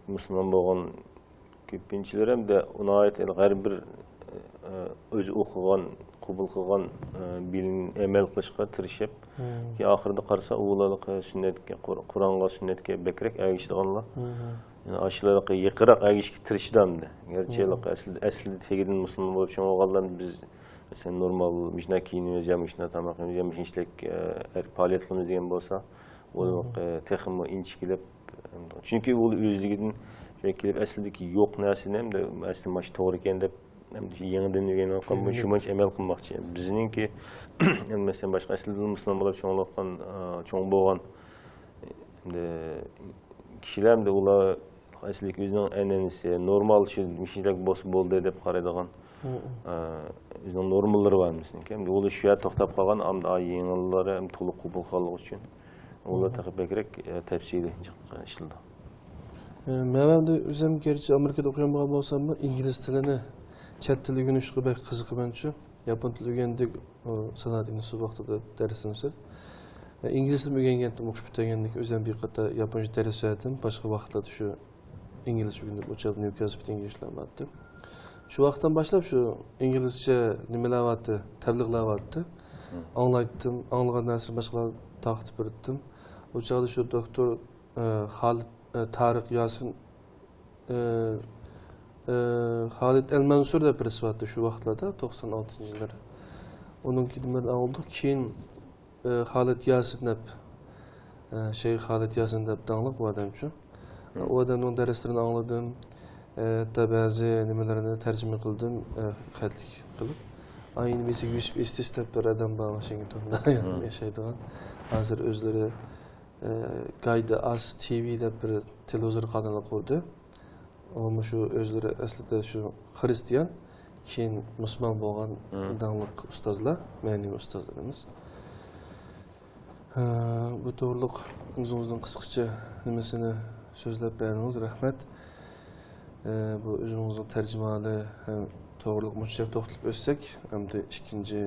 مۇسۇلمان بولغان كۆپىنچىلىرى ھەمدە ناھايىتى ھەر بىر، ئە، ئۆزى ئوقۇغان، قوبۇل قىلغان، ئە، بىلىمنى ئەمەل قىلىشقا تىرىشىپ، كېيىن ئاخىرىدا قارىسا، ئۇلار سۈننەتكە، قۇر-، قۇرئانغا، سۈننەتكە بەكرەك ئەگىشىدىغانلار. يەنى ئاشۇلار يېقىنراق ئەگىشىشكە تىرىشىدۇ ئەمدى. گەرچە ئەسلىدە، ئەسلىدە تېگىدىن مۇسۇلمان بولۇپ چوڭ بولغانلار بىز، مەسىلەن، نورمال مۇشۇنداق كىيىنىمىز يا مۇشۇنداق تاماق يەيمىز يا مۇشۇنچىلىك، ئە، پائالىيەت قىلىمىز دېگەن بولسا، ئۇ، ئە، تېخىمۇ ئىنچىكىلەپ، چۈنكى ئۇ ئۆزلۈكىدىن كېلىپ ئەسلىدىكى يوق نەرسىنى ئەمدى ئەسلى مانا شۇ توغرا ئىكەن دەپ، ئەمدى يېڭىدىن ئۆگىنىۋاتقان بۇ شۇ بويىچە ئەمەل قىلماقچى. بىزنىڭكى، مەسىلەن، باشقا ئەسلىدىن مۇسۇلمان بولۇپ چوڭ بولغان، ئە، چوڭ بولغان ئەمدى كىشىلەر ئەمدى ئۇلار ئەسلىدىكى ئۆزىنىڭ ئەنئەنىسى، نورمال شۇ مۇشۇنداق بولسا بولدى دەپ قارايدىغان، ئە، ئۆزىنىڭ نورمىلىرى بار ئەمدى سىزنىڭكى. ئەمدى ئۇلار شۇ يەردە توختاپ قالغان، ئەمدى ئا، يېڭىلىرى ئەمدى تولۇق قوبۇل قىلغانلىقى ئۈچۈن ئۇلار تېخى بەكرەك، ئە، تەپسىلىي جىق ئىشلىتىدۇ. ئە، مەن ئەمدى ئۆزۈم گەرچە ئامېرىكىدا ئوقۇيالمىغان بولساممۇ، ئىنگلىز تىلىنى، چەت تىل ئۆگىنىشكە بەك قىزىقىمەنچۇ. ياپون تىلى ئۆگەندۇق، ئۇ سانائەت ئىنستىتۇتى ۋاقتىدا دەرستىن سىرت. ئە، ئىنگلىز تىلىمۇ ئۆگەنگەنتىم، ئوقۇش پۈتتۈرگەندىن كېيىن ئۆزۈم بىر قاتار ياپونچە دەرس بەردىم. باشقا ۋاقىتلاردا شۇ ئىنگلىزچە ئۆگىنىپ، ئۇ چاغدا نيۇكاسل پىتىنگە ئىشلەۋاتتىم. شۇ ۋاقىتتىن باشلاپ شۇ ئىنگلىزچە نېمىلەۋاتتى، تەبلىغلەۋاتتى. ئاڭلايتتىم، ئاڭلىغان نەرسىنى باشقىلارغا تارقىتىپ بېرەتتىم. ئۇ چاغدا شۇ دوكتور، ئە، خالىد، ئە، تارىق ياسىن، ئە، ئە، خالىد ئەلمەنسۇر دەپ بىرسى بارتى شۇ ۋاقىتلاردا، توقسان ئالتىنچى يىللىرى. ئۇنىڭكىدىن بىر ئاڭلىدۇق. كېيىن، ئە، خالىد ياسىن دەپ، ئە، شەيخ خالىد ياسىن دەپ داڭلىق ئۇ ئادەمچۇ. ئۇ ئادەمنىڭ دەرسلىرىنى ئاڭلىدىم. ئە، ھەتتا بەزى نېمىلىرىنى تەرجىمە قىلدىم، ئە، خەتلىك قىلىپ. ئاينى بىرسى يۈسۈپ ئېستىس دەپ بىر ئادەم بار، ۋاشىنگتوندا ياشايدىغان. ھازىر ئۆزلىرى، ئە، گايدا ئاس تىۋى دەپ بىر تېلېۋىزور قانىلى قۇردى. ئۇ مۇشۇ ئۆزلىرى ئەسلىدە شۇ خرىستىيان، كېيىن مۇسۇلمان بولغان داڭلىق ئۇستازلار، مەنىۋى ئۇستازلىرىمىز. ھە، بۇ توغرۇلۇق ئۆزىڭىزنىڭ قىسقىچە نېمىسىنى سۆزلەپ بەردىڭىز، رەھمەت. ھە، بۇ ئۆزىڭىزنىڭ تەرجىمىھالى، ھە، توغرۇلۇق مۇنچە توختىلىپ ئۆتسەك، ئەمدى ئىككىنچى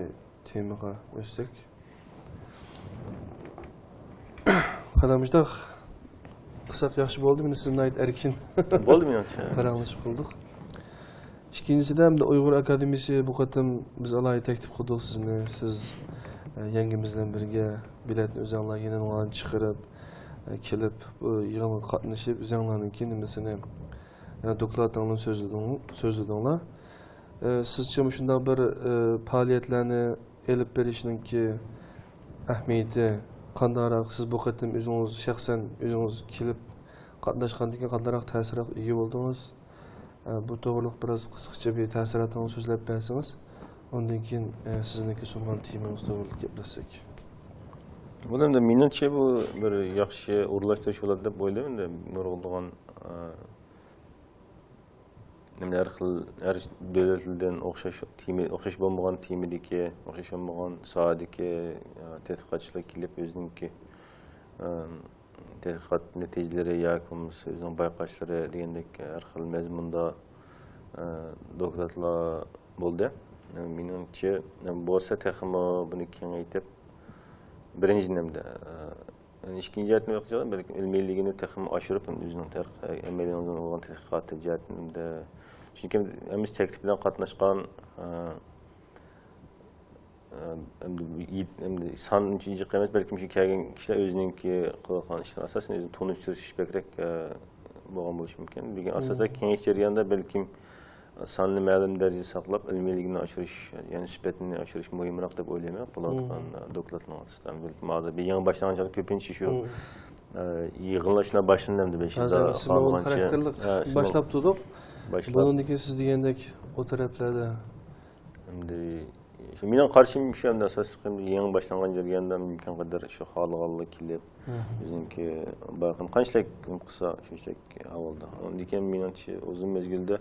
تېمىغا ئۆتسەك. قانداق مۇشۇنداق قىلساق ياخشى بولدى، مېنى سىز ناھايىتى ئەركىن بولدى مېنىڭچە. پاراڭلىشىپ قىلدۇق. ئىككىنچىسىدە، ئەمدى ئۇيغۇر ئاكادېمىيىسى بۇ قېتىم بىز ئالاھىدە تەكلىپ قىلدۇق سىزنى. سىز، ئە، يەڭگىمىز بىلەن بىرگە بېلەتنى ئۆزۈڭلار يېنىڭلاردىن چىقىرىپ، ئە، كېلىپ، بۇ يىغىنغا قاتنىشىپ، ئۆزۈڭلارنىڭكى نېمىسىنى، يەنى دوكلاتىڭلارنى سۆزلىدىڭ-، سۆزلىدىڭلار. ئە، سىزچە مۇشۇنداق بىر، ئە، پائالىيەتلەرنى ئېلىپ بېرىشنىڭكى ئەھمىيىتى قانداقراق؟ سىز بۇ قېتىم ئۆزىڭىز شەخسەن ئۆزىڭىز كېلىپ قاتناشقاندىن كېيىن قانداقراق تەسىراتقا ئىگە بولدىڭىز؟ ئە، بۇ توغرۇلۇق بىراز قىسقىچە بىر تەسىراتىڭىزنى سۆزلەپ بەرسىڭىز، ئاندىن كېيىن، ئە، سىزنىڭكى سۇنغان تېمىڭىز توغرىلىق گەپلەشسەك. بۇ ئەمدى مېنىڭچە بۇ بىر ياخشى ئورۇنلاشتۇرۇش بولىدۇ دەپ ئويلايمەن. نۇرغۇنلىغان، ئە، نېمە، ھەر خىل، ھەر دۆلەتلەردىن ئوخشاش تېما، ئوخشاش بولمىغان تېمىدىكى، ئوخشاش بولمىغان ساھەدىكى، ئە، تەتقىقاتچىلار كېلىپ، ئۆزىنىڭكى، ئە، تەتقىقات نەتىجىلىرى ياكى بولمىسا ئۆزىنىڭ بايقاشلىرى دېگەندەك ھەر خىل مەزمۇندا، ئە، دوكلاتلار بولدى. مېنىڭچە، بولسا تېخىمۇ بۇنى كېڭەيتىپ، بىرىنچى نېمىدە، ئە، ئىككىنچى جەھەتتىن بەلكىم ئىلمىيلىكىنى تېخىمۇ ئاشۇرۇپ، ئۆزىنىڭ تەرەققىي-، ئەمەلىي بولغان تەتقىقاتى جەھەتتىن، چۈنكى ھەممىسى تەكلىپ بىلەن قاتناشقان، ئە، ئەمدى، ئەمدى سان ئۇنچە جىق ئەمەس، بەلكىم شۇ كەلگەن كىشىلەر ئۆزىنىڭكى قىلىۋاتقان ئىشلىرى ئاساسەن ئۆزىنى تونۇشتۇرۇش بەكرەك، ئە، بولغان بولۇشى مۇمكىن. لېكىن ئاساسەن كېڭىيىش جەريانىدا بەلكىم ساننى مەلۇم دەرىجىدە ساقلاپ، ئىلمىيلىكنى ئاشۇرۇش، يەنى سۈپەتنى ئاشۇرۇش مۇھىمراق دەپ ئويلايمەن. قىلىۋاتقان، ئە، دوكلاتنىڭ ئارىسىدا. بەلكىم ھازىر بىر يېڭى باشلانغان چاغدا كۆپىنچە شۇ، ئە، يىغىنلار شۇنداق باشلىنىدۇ ئەمدى بەشىنچى ھازىر سىمۋول خارەكتېرلىك ئە، سىمۋول باشلاپ تۇردۇق. باشلاپ. بۇنىڭدىن كېيىن سىز دېگەندەك ئۇ تەرەپلەردە ئەمدى مېنىڭ قارىشىم شۇ، ئەمدى ئاساسلىقى يېڭى باشلانغان جەرياندا ئىمكان قەدەر شۇ خالىغانلا كېلىپ، مم. ئۆزىنىڭكى بايقىنى قانچىلىك نېمە قىلسا، شۇنچىلىك ئاۋۇلدا. ئاندىن كېيىن مېنىڭچە ئۇزۇن مەزگىلدە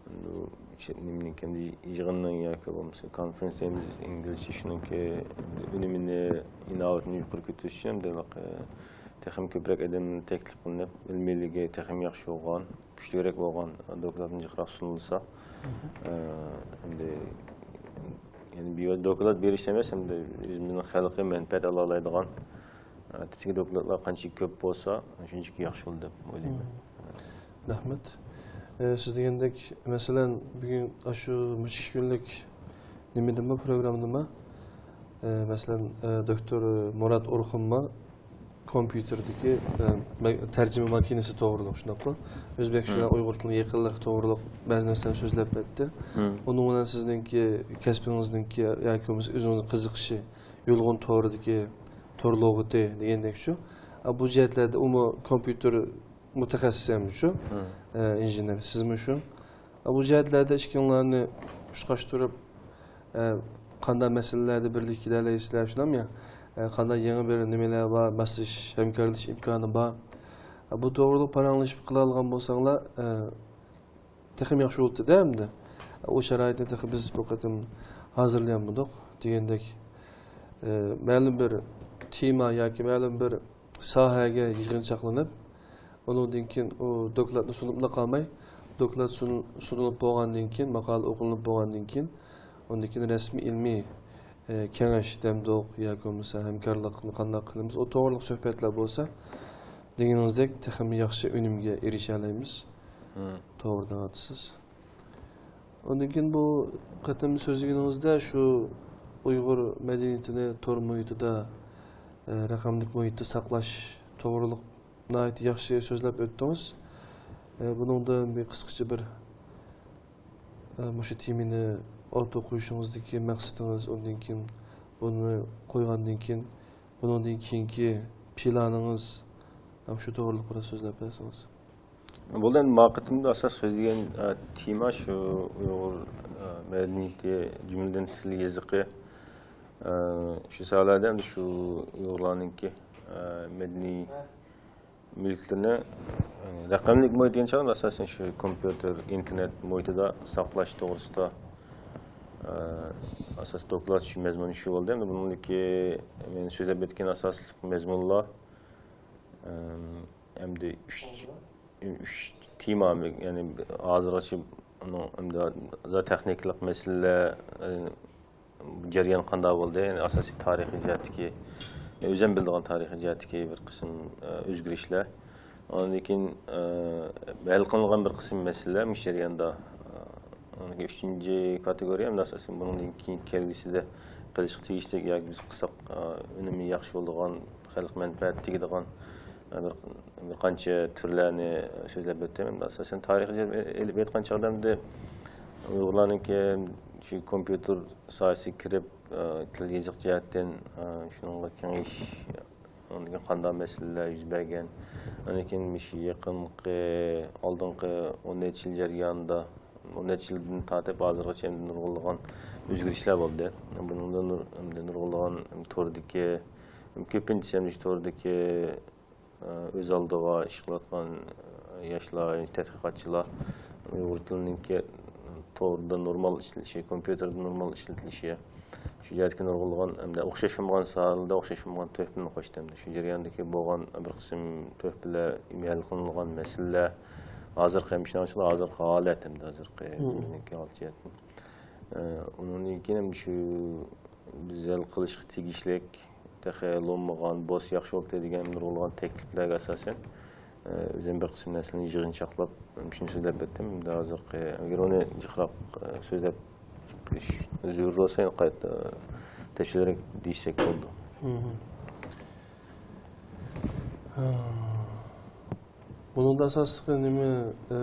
ئەمدى بۇ شۇ نېمىنىڭكى، ئەمدى يىغىننىڭ ياكى بولمىسا كونفېرېنس دەيمىز ئىنگلىزچە، شۇنىڭكى ئۈنۈمىنى، ئىناۋىتىنى يۇقىرى كۆتۈرۈش ئۈچۈن ئەمدى ھېلىقى تېخىمۇ كۆپرەك ئادەم تەكلىپ قىلىنىپ، ئىلمىيلىكى تېخىمۇ ياخشى بولغان، كۈچلۈكرەك بولغان دوكلاتنى جىقراق سۇنۇلسا، ئە، ئەمدى يەنى بىر دوكلات بېرىش ئەمەس، ئەمدى ئۆزىمىزنىڭ خەلقى مەنپەئەت ئالالايدىغان، ئە، تىپتىكى دوكلاتلار قانچىلىك كۆپ بولسا، شۇنچىلىك ياخشى بولىدۇ دەپ ئويلايمەن. مم. رەھمەت. ئە، سىز دېگەندەك، مەسىلەن، بۈگۈن ئاشۇ مۇشۇ ئىككى كۈنلۈك نېمە دېدىم، پروگراممىدىمۇ؟ ئە، مەسىلەن، ئە، دوكتور مۇرات ئورخۇنمۇ كومپيۇتېردىكى، ئە، مە-، تەرجىمە ماكىنىسى توغرۇلۇق، شۇنداققۇ؟ ئۆزبەك شۇ مم. ئۇيغۇر تىلىنىڭ يېقىنلىقى توغرۇلۇق بەزى نەرسىلەرنى سۆزلەپ ئۆتتى. مم. ئۇنىڭ بىلەن سىزنىڭكى كەسپىڭىزنىڭكى ياكى بولمىسا ئۆزىڭىزنىڭ قىزىقىشى، يۇلغۇن تورىدىكى تور لۇغىتى دېگەندەك شۇ. ئە، بۇ جەھەتلەردە ئۇمۇ كومپيۇتېر مۇتەخەسسىسى ھەم شۇ، مم. ئە، ئىنژېنېر، سىزمۇ شۇ. ئە، بۇ جەھەتلەردە ئىككىڭلارنى ئۇچقاشتۇرۇپ، ئە، قانداق مەسىلىلەردە بىرلىككە كېلەلەيسىلەر، شۇنداقمۇ يا؟ ئە، قانداق يېڭى بىر نېمىلەر بار، ماسلىشىش، ھەمكارلىشىش ئىمكانى بار. ئە، بۇ توغرۇلۇق پاراڭلىشىپ قىلالىغان بولساڭلار، ئە، تېخىمۇ ياخشى بولاتتى-دە ئەمدى. ئۇ شارائىتنى تېخى بىز بۇ قېتىم ھازىرلىيالمىدۇق دېگەندەك، ئە، مەلۇم بىر تېما ياكى مەلۇم بىر ساھەگە يىغىنچاقلىنىپ، ئۇنىڭدىن كېيىن ئۇ دوكلاتنى سۇنۇپلا قالماي، دوكلات سۇن-، سۇنۇلۇپ بولغاندىن كېيىن، ماقالە ئوقۇلۇپ بولغاندىن كېيىن، ئۇندىن كېيىن رەسمىي ئىلمىي، ئە، كېڭەش دەمدۇق ياكى بولمىسا ھەمكارلىقنى قانداق قىلىمىز، ئۇ توغرىلىق سۆھبەتلەر بولسا، دېگىنىڭىزدەك تېخىمۇ ياخشى ئۈنۈمگە ئېرىشەلەيمىز. مم. توغرا دەۋاتىسىز. ئۇندىن كېيىن بۇ قېتىم سۆزلىگىنىڭىزدە شۇ ئۇيغۇر مەدەنىيىتىنى تور مۇھىتىدا، ئە، رەقەملىك مۇھىتتا ساقلاش توغرۇلۇق ناھايىتى ياخشى سۆزلەپ ئۆتتىڭىز. ئە، بۇنىڭدا بىر قىسقىچە بىر، ئە، مۇشۇ تېمىنى ئوتتۇرىغا قويۇشىڭىزدىكى مەقسىتىڭىز، ئۇندىن كېيىن بۇنى قويغاندىن كېيىن بۇنىڭدىن كېيىنكى پىلانىڭىز، ھەم شۇ توغرۇلۇق بىراز سۆزلەپ بەرسىڭىز. بۇ بىلەن ما قېتىمدا ئاساس سۆزلىگەن، ئە، تېما شۇ ئۇيغۇر، ئە، مەدەنىيىتى، جۈملىدىن تىل يېزىقى، ئە، شۇ ساھەلەردە ئەمدى شۇ ئۇيغۇرلارنىڭكى، ئە، مەدەنىي مۈلۈكلىرىنى، يەنى رەقەملىك مۇھىت دېگەن چاغدا ئاساسەن شۇ كومپيۇتېر، ئىنتېرنېت مۇھىتىدا ساقلاش توغرىسىدا، ئە، ئاساس دوكلات شۇ مەزمۇنى شۇ بولدى. ئەمدى بۇنىڭدىكى مەن سۆزلەپ ئۆتكەن ئاساسلىق مەزمۇنلار، ئەم، ئەمدى ئۈچ، ئۈچ تېما، يەنى ھازىرغىچە ئۇنىڭ ئەمدى تېخنىكىلىق مەسىلىلەر، ئە، جەريان قانداق بولدى؟ يەنى ئاساسىي تارىخىي جەھەتتىكى، ئۆزۈم بىلىدىغان تارىخىي جەھەتتىكى بىر قىسىم، ئە، ئۆزگىرىشلەر. ئاندىن كېيىن، ئە، ھەل قىلىنغان بىر قىسىم مەسىلىلەر مۇشۇ جەرياندا. ئە، ئاندىن كېيىن ئۈچىنچى كاتېگورىيە، ئەمدى ئاساسەن بۇنىڭدىن كېيىن كەلگۈسىدە قىلىشقا تېگىشلىك ياكى بىز قىلساق، ئە، ئۈنۈمى ياخشى بولىدىغان، خەلق مەنپەئەتى تېگىدىغان، ئە، بىر، بىر قانچە تۈرلەرنى سۆزلەپ ئۆتتۈم. ئەمدى ئاساسەن تارىخىي جەھەتتىن ئېلىپ ئېيتقان چاغدا ئەمدى ئۇيغۇرلارنىڭكى شۇ كومپيۇتېر ساھەسىگە كىرىپ، ئە، تىل يېزىق جەھەتتىن، ئە، شۇنىڭغا كېڭىيىش، ئاندىن كېيىن قانداق مەسىلىلەر يۈز بەرگەن، ئاندىن كېيىن مۇشۇ يېقىنقى، ئالدىنقى ئون نەچچە يىل جەريانىدا، ئون نەچچە يىلدىن تارتىپ ھازىرغىچە ئەمدى نۇرغۇنلىغان ئۆزگىرىشلەر بولدى. بۇنىڭدا نۇر-، ئەمدى نۇرغۇنلىغان توردىكى، كۆپىنچىسى ئەمدى شۇ توردىكى ئۆز ئالدىغا ئىش قىلىۋاتقان ياشلار، تەتقىقاتچىلار ئۇيغۇر تىلىنىڭكى توردا نورمال ئىشلىتىلىشى، كومپيۇتېردا نورمال ئىشلىتىلىشى، شۇ جەھەتتىكى نۇرغۇنلىغان ھەمدە ئوخشاش بولمىغان ساھەلەردە ئوخشاش بولمىغان تۆھپىنى قوشتى. ھەمدە شۇ جەرياندىكى بولغان بىر قىسىم تۆھپىلەر، ھەل قىلىنغان مەسىلىلەر، ھازىرقى ھەم شۇنىڭ ئىچىدە ھازىرقى ھالەت، ھەمدە ھازىرقى مم. بۈگۈنكى ھالەت جەھەتتىن. ئۇنىڭدىن كېيىن ھەم شۇ بىز ھەل قىلىشقا تېگىشلىك، تېخى لوممىغان، بولسا ياخشى بولاتتى دېگەن نۇرغۇنلىغان تەكلىپلەرگە ئاساسەن، ئۆزۈم بىر قىسىم نەرسىلەرنى يىغىنچاقلاپ، شۇنى سۆزلەپ ئۆتتۈم. ئەمدى ھازىرقى، ئەگەر ئۇنى جىقراق سۆزلەپ بېرىش زۆرۈر بولسا، يەنە قايتا تەپسىلىيرەك دېيىشسەك بولىدۇ. مم. بۇنىڭدا ئاساسلىقى نېمە؟ ئە،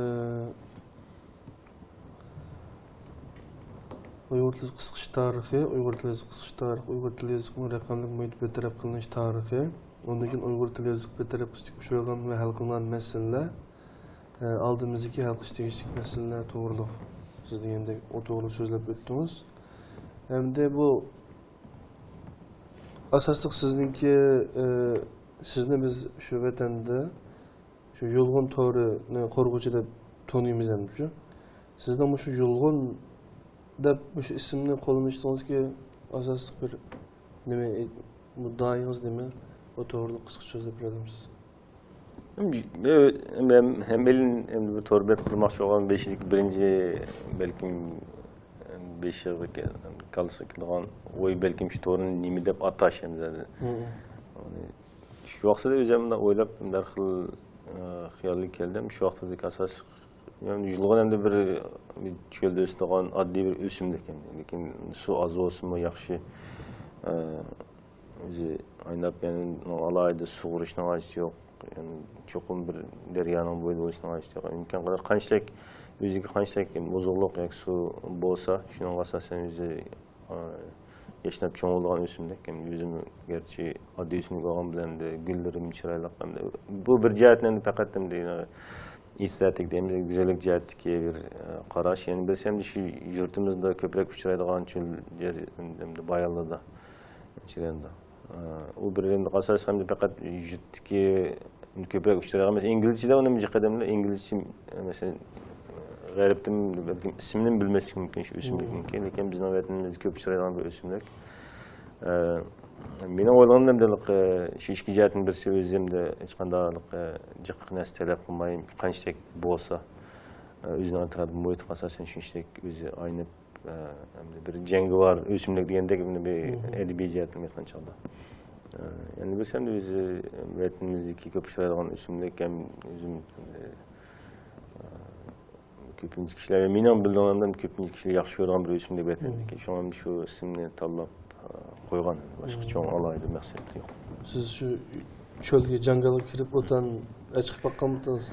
ئۇيغۇر تىلى قىسقىچە تارىخى، ئۇيغۇر تىلى قىسقىچە تارىخ، ئۇيغۇر تىلى يېزىقىنىڭ رەقەملىك مۇھىت بىر تەرەپ قىلىنىش تارىخى، ئۇندىن كېيىن ئۇيغۇر تىلى يېزىق بىر تەرەپ قىلىشتىكى ئۇچرىغان ۋە ھەل قىلىنغان مەسىلىلەر، ئە، ئالدىمىزدىكى ھەل قىلىش تېگىشلىك مەسىلىلەر توغرۇلۇق سىز دېگەندەك ئۇ توغرۇلۇق سۆزلەپ ئۆتتىڭىز. ئەمدى بۇ ئاساسلىق سىزنىڭكى، ئى، سىزنى بىز شۇ ۋەتەندە شۇ يۇلغۇن تورىنى قۇرغۇچى دەپ تونۇيمىز ئەمدى شۇ. سىزنىڭ مۇشۇ يۇلغۇن دەپ مۇشۇ ئىسىمنى قوللىنىشىڭىزدىكى ئاساسلىق بىر نېمە، مۇددىئايىڭىز نېمە؟ ئۇ توغرىلىق قىسقىچە سۆزلەپ بېرەلمىسىز؟ ھەم، ھەم، ھەممەيلەن ئەمدى بۇ تور بەت قۇرماقچى بولغان بېشىدىكى بىرىنچى، بەلكىم، بېشىغا، كاللىسىغا كېلىدىغان ئوي بەلكىم شۇ تورنى نېمە دەپ ئاتاش ئەمدى. مم. شۇ ۋاقتىدا ئۆزۈم مۇنداق ئويلاپ، بىر خىل، ئە، خىيالغا كەلدىم. شۇ ۋاقتىدىكى ئاساسلىق، يەنى يۇلغۇن ئەمدى بىر، بىر چۆلدە ئۆسىدىغان ئاددىي بىر ئۆسۈملۈك ئەمدى. لېكىن سۇ ئاز بولسىمۇ ياخشى، ئە، ئۆزى ئايناپ، يەنى ئالاھىدە سۇغۇرۇشنىڭ ھاجىتى يوق. يەنى چوقۇم بىر دەريانىڭ بويىدا بولۇشنىڭ ھاجىتى يوق. ئىمكان قەدەر قانچىلىك، ئۆزىگە قانچىلىك ئوزۇقلۇق ياكى سۇ بولسا، شۇنىڭغا ئاساسەن ئۆزى، ئا، ياشناپ چوڭ بولىدىغان ئۆسۈملۈك. يەنى ئۆزىمۇ گەرچە ئاددىي ئۆسۈملۈك بولغان بىلەن، گۈللىرىمۇ چىرايلىق. بۇ بىر جەھەتتىن پەقەت ئېستېتىك دەيمىز، گۈزەللىك جەھەتتىكى بىر، ئە، قاراش. يەنە بىرسى ئەمدى شۇ يۇرتىمىزدا كۆپرەك ئۇچرايدىغان چۆل جەر-، ئەمدى بايانلىرىدا، جەرياندا. ئە، ئۇ بىر ئەمدى ئاساسلىق ئەمدى پەقەت يۇرتتىكى كۆپرەك ئۇچرايدىغان، مەسىلەن، ئىنگلىزچىدە ئۇنى جىق ئادەملەر ئىنگلىزچە، مەسىلەن، غەربتىن بەلكىم ئىسمىنى بىلمەسلىكى مۇمكىن شۇ ئۆسۈملۈكنىڭكى، لېكىن بىزنىڭ ۋەتىنىمىزدە كۆپ ئۇچرايدىغان بىر ئۆسۈملۈك. ئە، مېنىڭ ئويلىغىنىمدا، ئە، شۇ ئىككى جەھەتتىن بىرسى ئۆزۈمدە ھېچقانداق، ئە، جىق نەرسە تەلەپ قىلماي، قانچىلىك بولسا، ئە، ئۆزىنىڭ ئەتراپىدا مۇھىتقا ئاساسەن شۇنچىلىك ئۆزى ئاينىپ، ئە، ئەمدى بىر جەڭگىۋار ئۆسۈملۈك دېگەندەك، بىر ئەدەبىي جەھەتتىن ئېيتقان چاغدا. ئە، يەنە بىرسى ئەمدى ئۆزى ۋەتىنىمىزدىكى كۆپ ئۇچرايدىغان ئۆسۈملۈك ھەم ئۆزۈم، ئە، كۆپىنچە كىشىلەر، مېنىڭ بىلدىغىنىمدىن كۆپىنچە كىشىلەر ياخشى كۆرىدىغان بىر ئۆسۈملۈك ۋەتەندىكى. شۇڭا شۇ ئىسىمنى تاللاپ، ئە، قويغان. باشقا چوڭ ئالاھىدە مەقسەت يوق. سىز شۇ چۆلگە جاڭگالغا كىرىپ ئوتان ئەچىقىپ باققانمىدىڭىز؟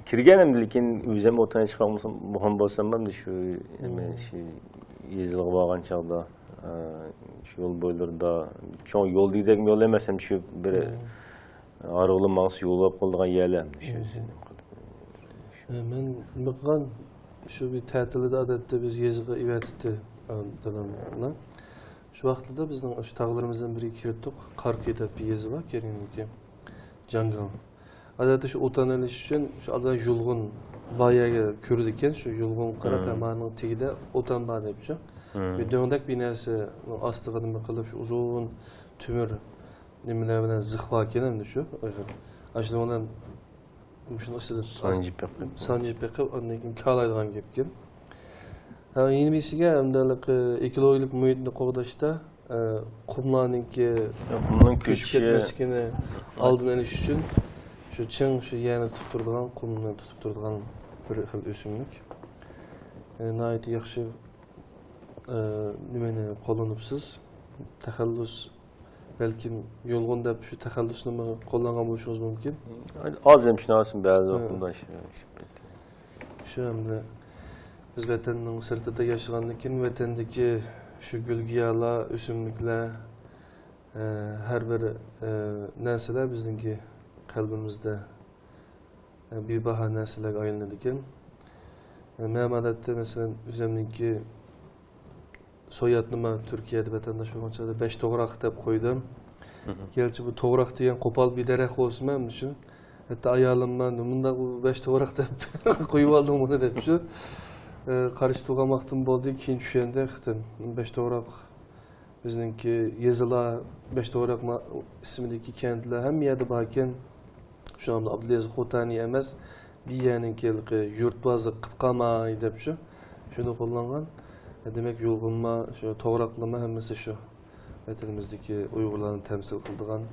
كىرگەنمەن، لېكىن ئۆزۈم ئوتان ئەچىقىپ باقمىسام، بولغان بولسام، شۇ، نېمە، شۇ يېزىلىغا بارغان چاغدا، ئە، شۇ يول بويلىرىدا، چوڭ يول دېگۈدەك يول ئەمەس، ھەم شۇ بىر ھارۋىلا ماڭسا يول بولۇپ قالىدىغان يەرلەر ئەمدى شۇ. مم. ئۆزى نېمە قىلىپ. ئە، مەن بېقىغان شۇ بىر تەتىلدە ئادەتتە بىز يېزىغا ئېۋەتتى، ئە، دادامنى. شۇ ۋاقىتتا بىزنىڭ شۇ تاغلىرىمىزدىن بىرىگە كىرىپتۇق. قارقى دەپ بىر يېزا بار، كېرىنگىكى جاڭگال. ئادەتتە شۇ ئوتان ئېلىش ئۈچۈن شۇ ئالدىدا يۇلغۇن بار يەرگە كىرىدىكەن، شۇ يۇلغۇنغا قاراپ، مم، ھەممانىڭ تېگىدە ئوتان بار دەپ شۇ. مم. بىر دۆڭدەك بىر نەرسىنىڭ ئاستىغا نېمە قىلىپ، شۇ ئۇزۇن تۆمۈر نېمىلەر بىلەن زىخ باركەن ئەمدى شۇ ئېغىر. ئاشۇنىڭ بىلەن مۇشۇنىڭ ئۈستىدە سانجىپ بېقىپ. سانجىپ بېقىپ، ئاندىن كېيىن كالايدىغان گەپكەن. ھە، يەنە بىرسىگە ئەمدى ھېلىقى ئېكولوگىيەلىك مۇھىتنى قوغداشتا، ئە، قۇملارنىڭكى قۇمنىڭ كۆچۈپ كۆچۈشى، كەتمەسلىكىنى ئالدىنى ئېلىش ئۈچۈن شۇ چىڭ، شۇ يەرنى تۇتۇپ تۇرىدىغان، قۇمنى تۇتۇپ تۇرىدىغان بىر خىل ئۆسۈملۈك. ئە، ناھايىتى ياخشى، ئە، نېمىنى قوللىنىپسىز؟ تەخەللۇس بەلكىم يۇلغۇن دەپ شۇ تەخەللۇسنىمۇ قوللانغان بولۇشىڭىز مۇمكىن. ئاز ھەم شۇنىڭ ئۈچۈن بەزى ھە. ۋاقىتتا شۇ، شۇ پەيتتە. شۇ ئەمدى بىز ۋەتەننىڭ سىرتىدا ياشىغاندىن كېيىن، ۋەتەندىكى شۇ گۈل-گىياھلار، ئۆسۈملۈكلەر، ئە، ھەر بىر، ئە، نەرسىلەر بىزنىڭكى قەلبىمىزدە بىباھا نەرسىلەرگە ئايلىنىدىكەن. مەن ئادەتتە، مەسىلەن، ئۆزۈمنىڭكى سويادنىمۇ تۈركىيەدە ۋەتەنداش بولغان چاغدا بەش توغراق دەپ قويدۇم. مھم. گەرچە بۇ توغراق دېگەن قوپال بىر دەرەخ بولسىمۇ، مەن شۇ، ھەتتا ئايالىممۇ، «نېمانداق بۇ بەش توغراق دەپ قويۇۋالدىڭ بۇنى؟» دەپ شۇ، ئە، قارشى تۇرغان ۋاقتىم بولدى، كېيىن چۈشەندى، ختىن، بەش توغراق. بىزنىڭكى يېزىلار، بەش توغراق ئىسمىدىكى كەنتلەر ھەممە يەردە باركەن. شۇ ئابدۇلئەزىز خوتەنى ئەمەس، بىر يەرنىڭكى ھېلىقى يۇرتۋازلىق قىلىپ قالماي دەپ شۇ، شۇنى قوللانغان. دېمەك، يۇلغۇنما، شۇ توغراقلىما ھەممىسى شۇ ۋەتىنىمىزدىكى ئۇيغۇرلارنى تەمسىل قىلىدىغان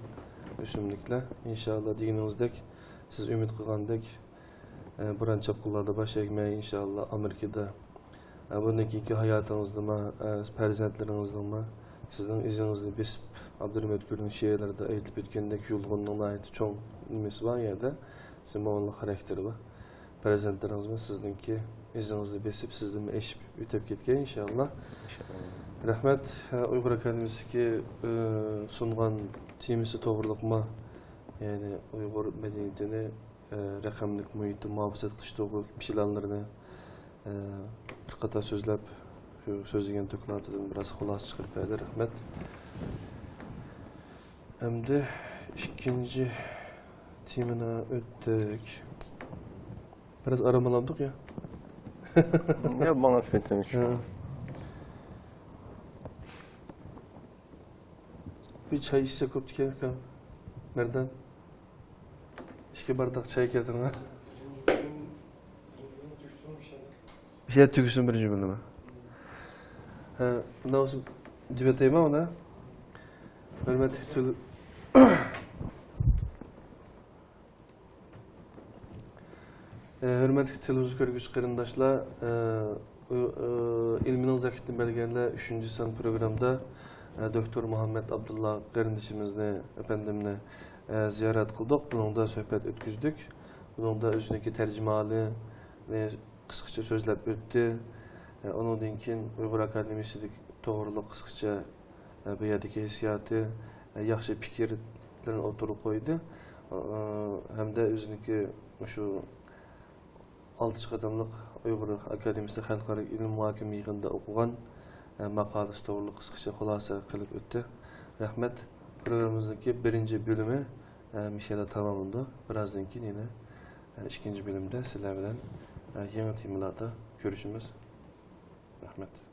ئۆسۈملۈكلەر. ئىنشائاللا، دېگىنىڭىزدەك، سىز ئۈمىد قىلغاندەك، ئە، بوران-چاپقۇنلاردا باش ئەگمەي، ئىنشائاللا، ئامېرىكىدا، ئە، بۇندىن كېيىنكى ھاياتىڭىزدىمۇ، ئە، پەرزەنتلىرىڭىزنىڭمۇ سىزنىڭ ئىزىڭىزنى بېسىپ، ئابدۇرېھىم ئۆتكۈرنىڭ شېئىرلىرىدا ئېيتىلىپ ئۆتكەندەك، يۇلغۇننىڭ ناھايىتى چوڭ نېمىسى بار ئۇ يەردە، سىمۋوللۇق خاراكتېرى بار. پەرزەنتلىرىڭىزمۇ سىزنىڭكى ئىزىڭىزنى بېسىپ، سىزدىنمۇ ئېشىپ ئۆتۈپ كەتكەي، ئىنشائاللا. ئىنشائاللا. رەھمەت، ئە، ئۇيغۇر ئاكادېمىيىسىدىكى، ئە، سۇنغان تېمىسى توغرۇلۇقمۇ، يەنى ئۇيغۇر مەدەنىيىتىنى ئە، رەقەملىك مۇھىتتا مۇھاپىزەت قىلىش توغرۇلۇق پىلانلىرىنى، ئە، بىر قاتار سۆزلەپ شۇ سۆزلىگەن دوكلاتىدىن بىراز خۇلاسە چىقىرىپ بەردى، رەھمەت. ئەمدى ئىككىنچى تېمىنى ئۆتتۇق. بىراز ئارام ئالامدۇق يا؟ يا، ماڭا نىسبەتەن شۇ. ھە. بىر چاي ئىچسەك بوپتىكەن، ئۇكام. مەردان. ئىككى بارداق چاي كەلتۈرۈڭە. بىر شەرت تۈگىسۇن بىرىنچى بۆلۈمى. ھە، مۇنداق بولسا دېۋەتەيمەن ئۇنى. ھۆرمەتلىك تۈل-، ھۆرمەتلىك تېلېۋىزور كۆرگۈچى قېرىنداشلار، ئىلمىنىڭ زەكىتىنى بەرگەنلەر ئۈچىنچى سان پروگرامدا دوكتور مۇھەممەد ئابدۇللا قېرىندىشىمىزنى، ئەپەندىمنى زىيارەت قىلدۇق. بۇنىڭدا سۆھبەت ئۆتكۈزدۇك. بۇنىڭدا ئۆزىنىڭكى تەرجىمىھالىنى قىسقىچە سۆزلەپ ئۆتتى. ئۇنىڭدىن كېيىن ئۇيغۇر ئاكادېمىيىسىدىكى توغرىلىق قىسقىچە بۇ يەردىكى ھېسسىياتى، ياخشى پىكىرلىرىنى ئوتتۇرىغا قويدى. ھەمدە ئۆزىنىڭكى مۇشۇ ئالتىنچى قېتىملىق ئۇيغۇر ئاكادېمىيىسىدە خەلقئارا ئىلمىي مۇھاكىمە يىغىنىدا ئوقۇغان ماقالىسى توغرىلىق قىسقىچە خۇلاسە قىلىپ ئۆتتى. رەھمەت. پروگراممىمىزنىڭكى بىرىنچى بۆلۈمى مۇشۇ يەردە تاماملىنىدۇ. بىرازدىن كېيىن يەنە ئىككىنچى بۆلۈمدە سىلەر بىلەن يېڭى تېمىلاردا كۆرۈشىمىز. رەھمەت.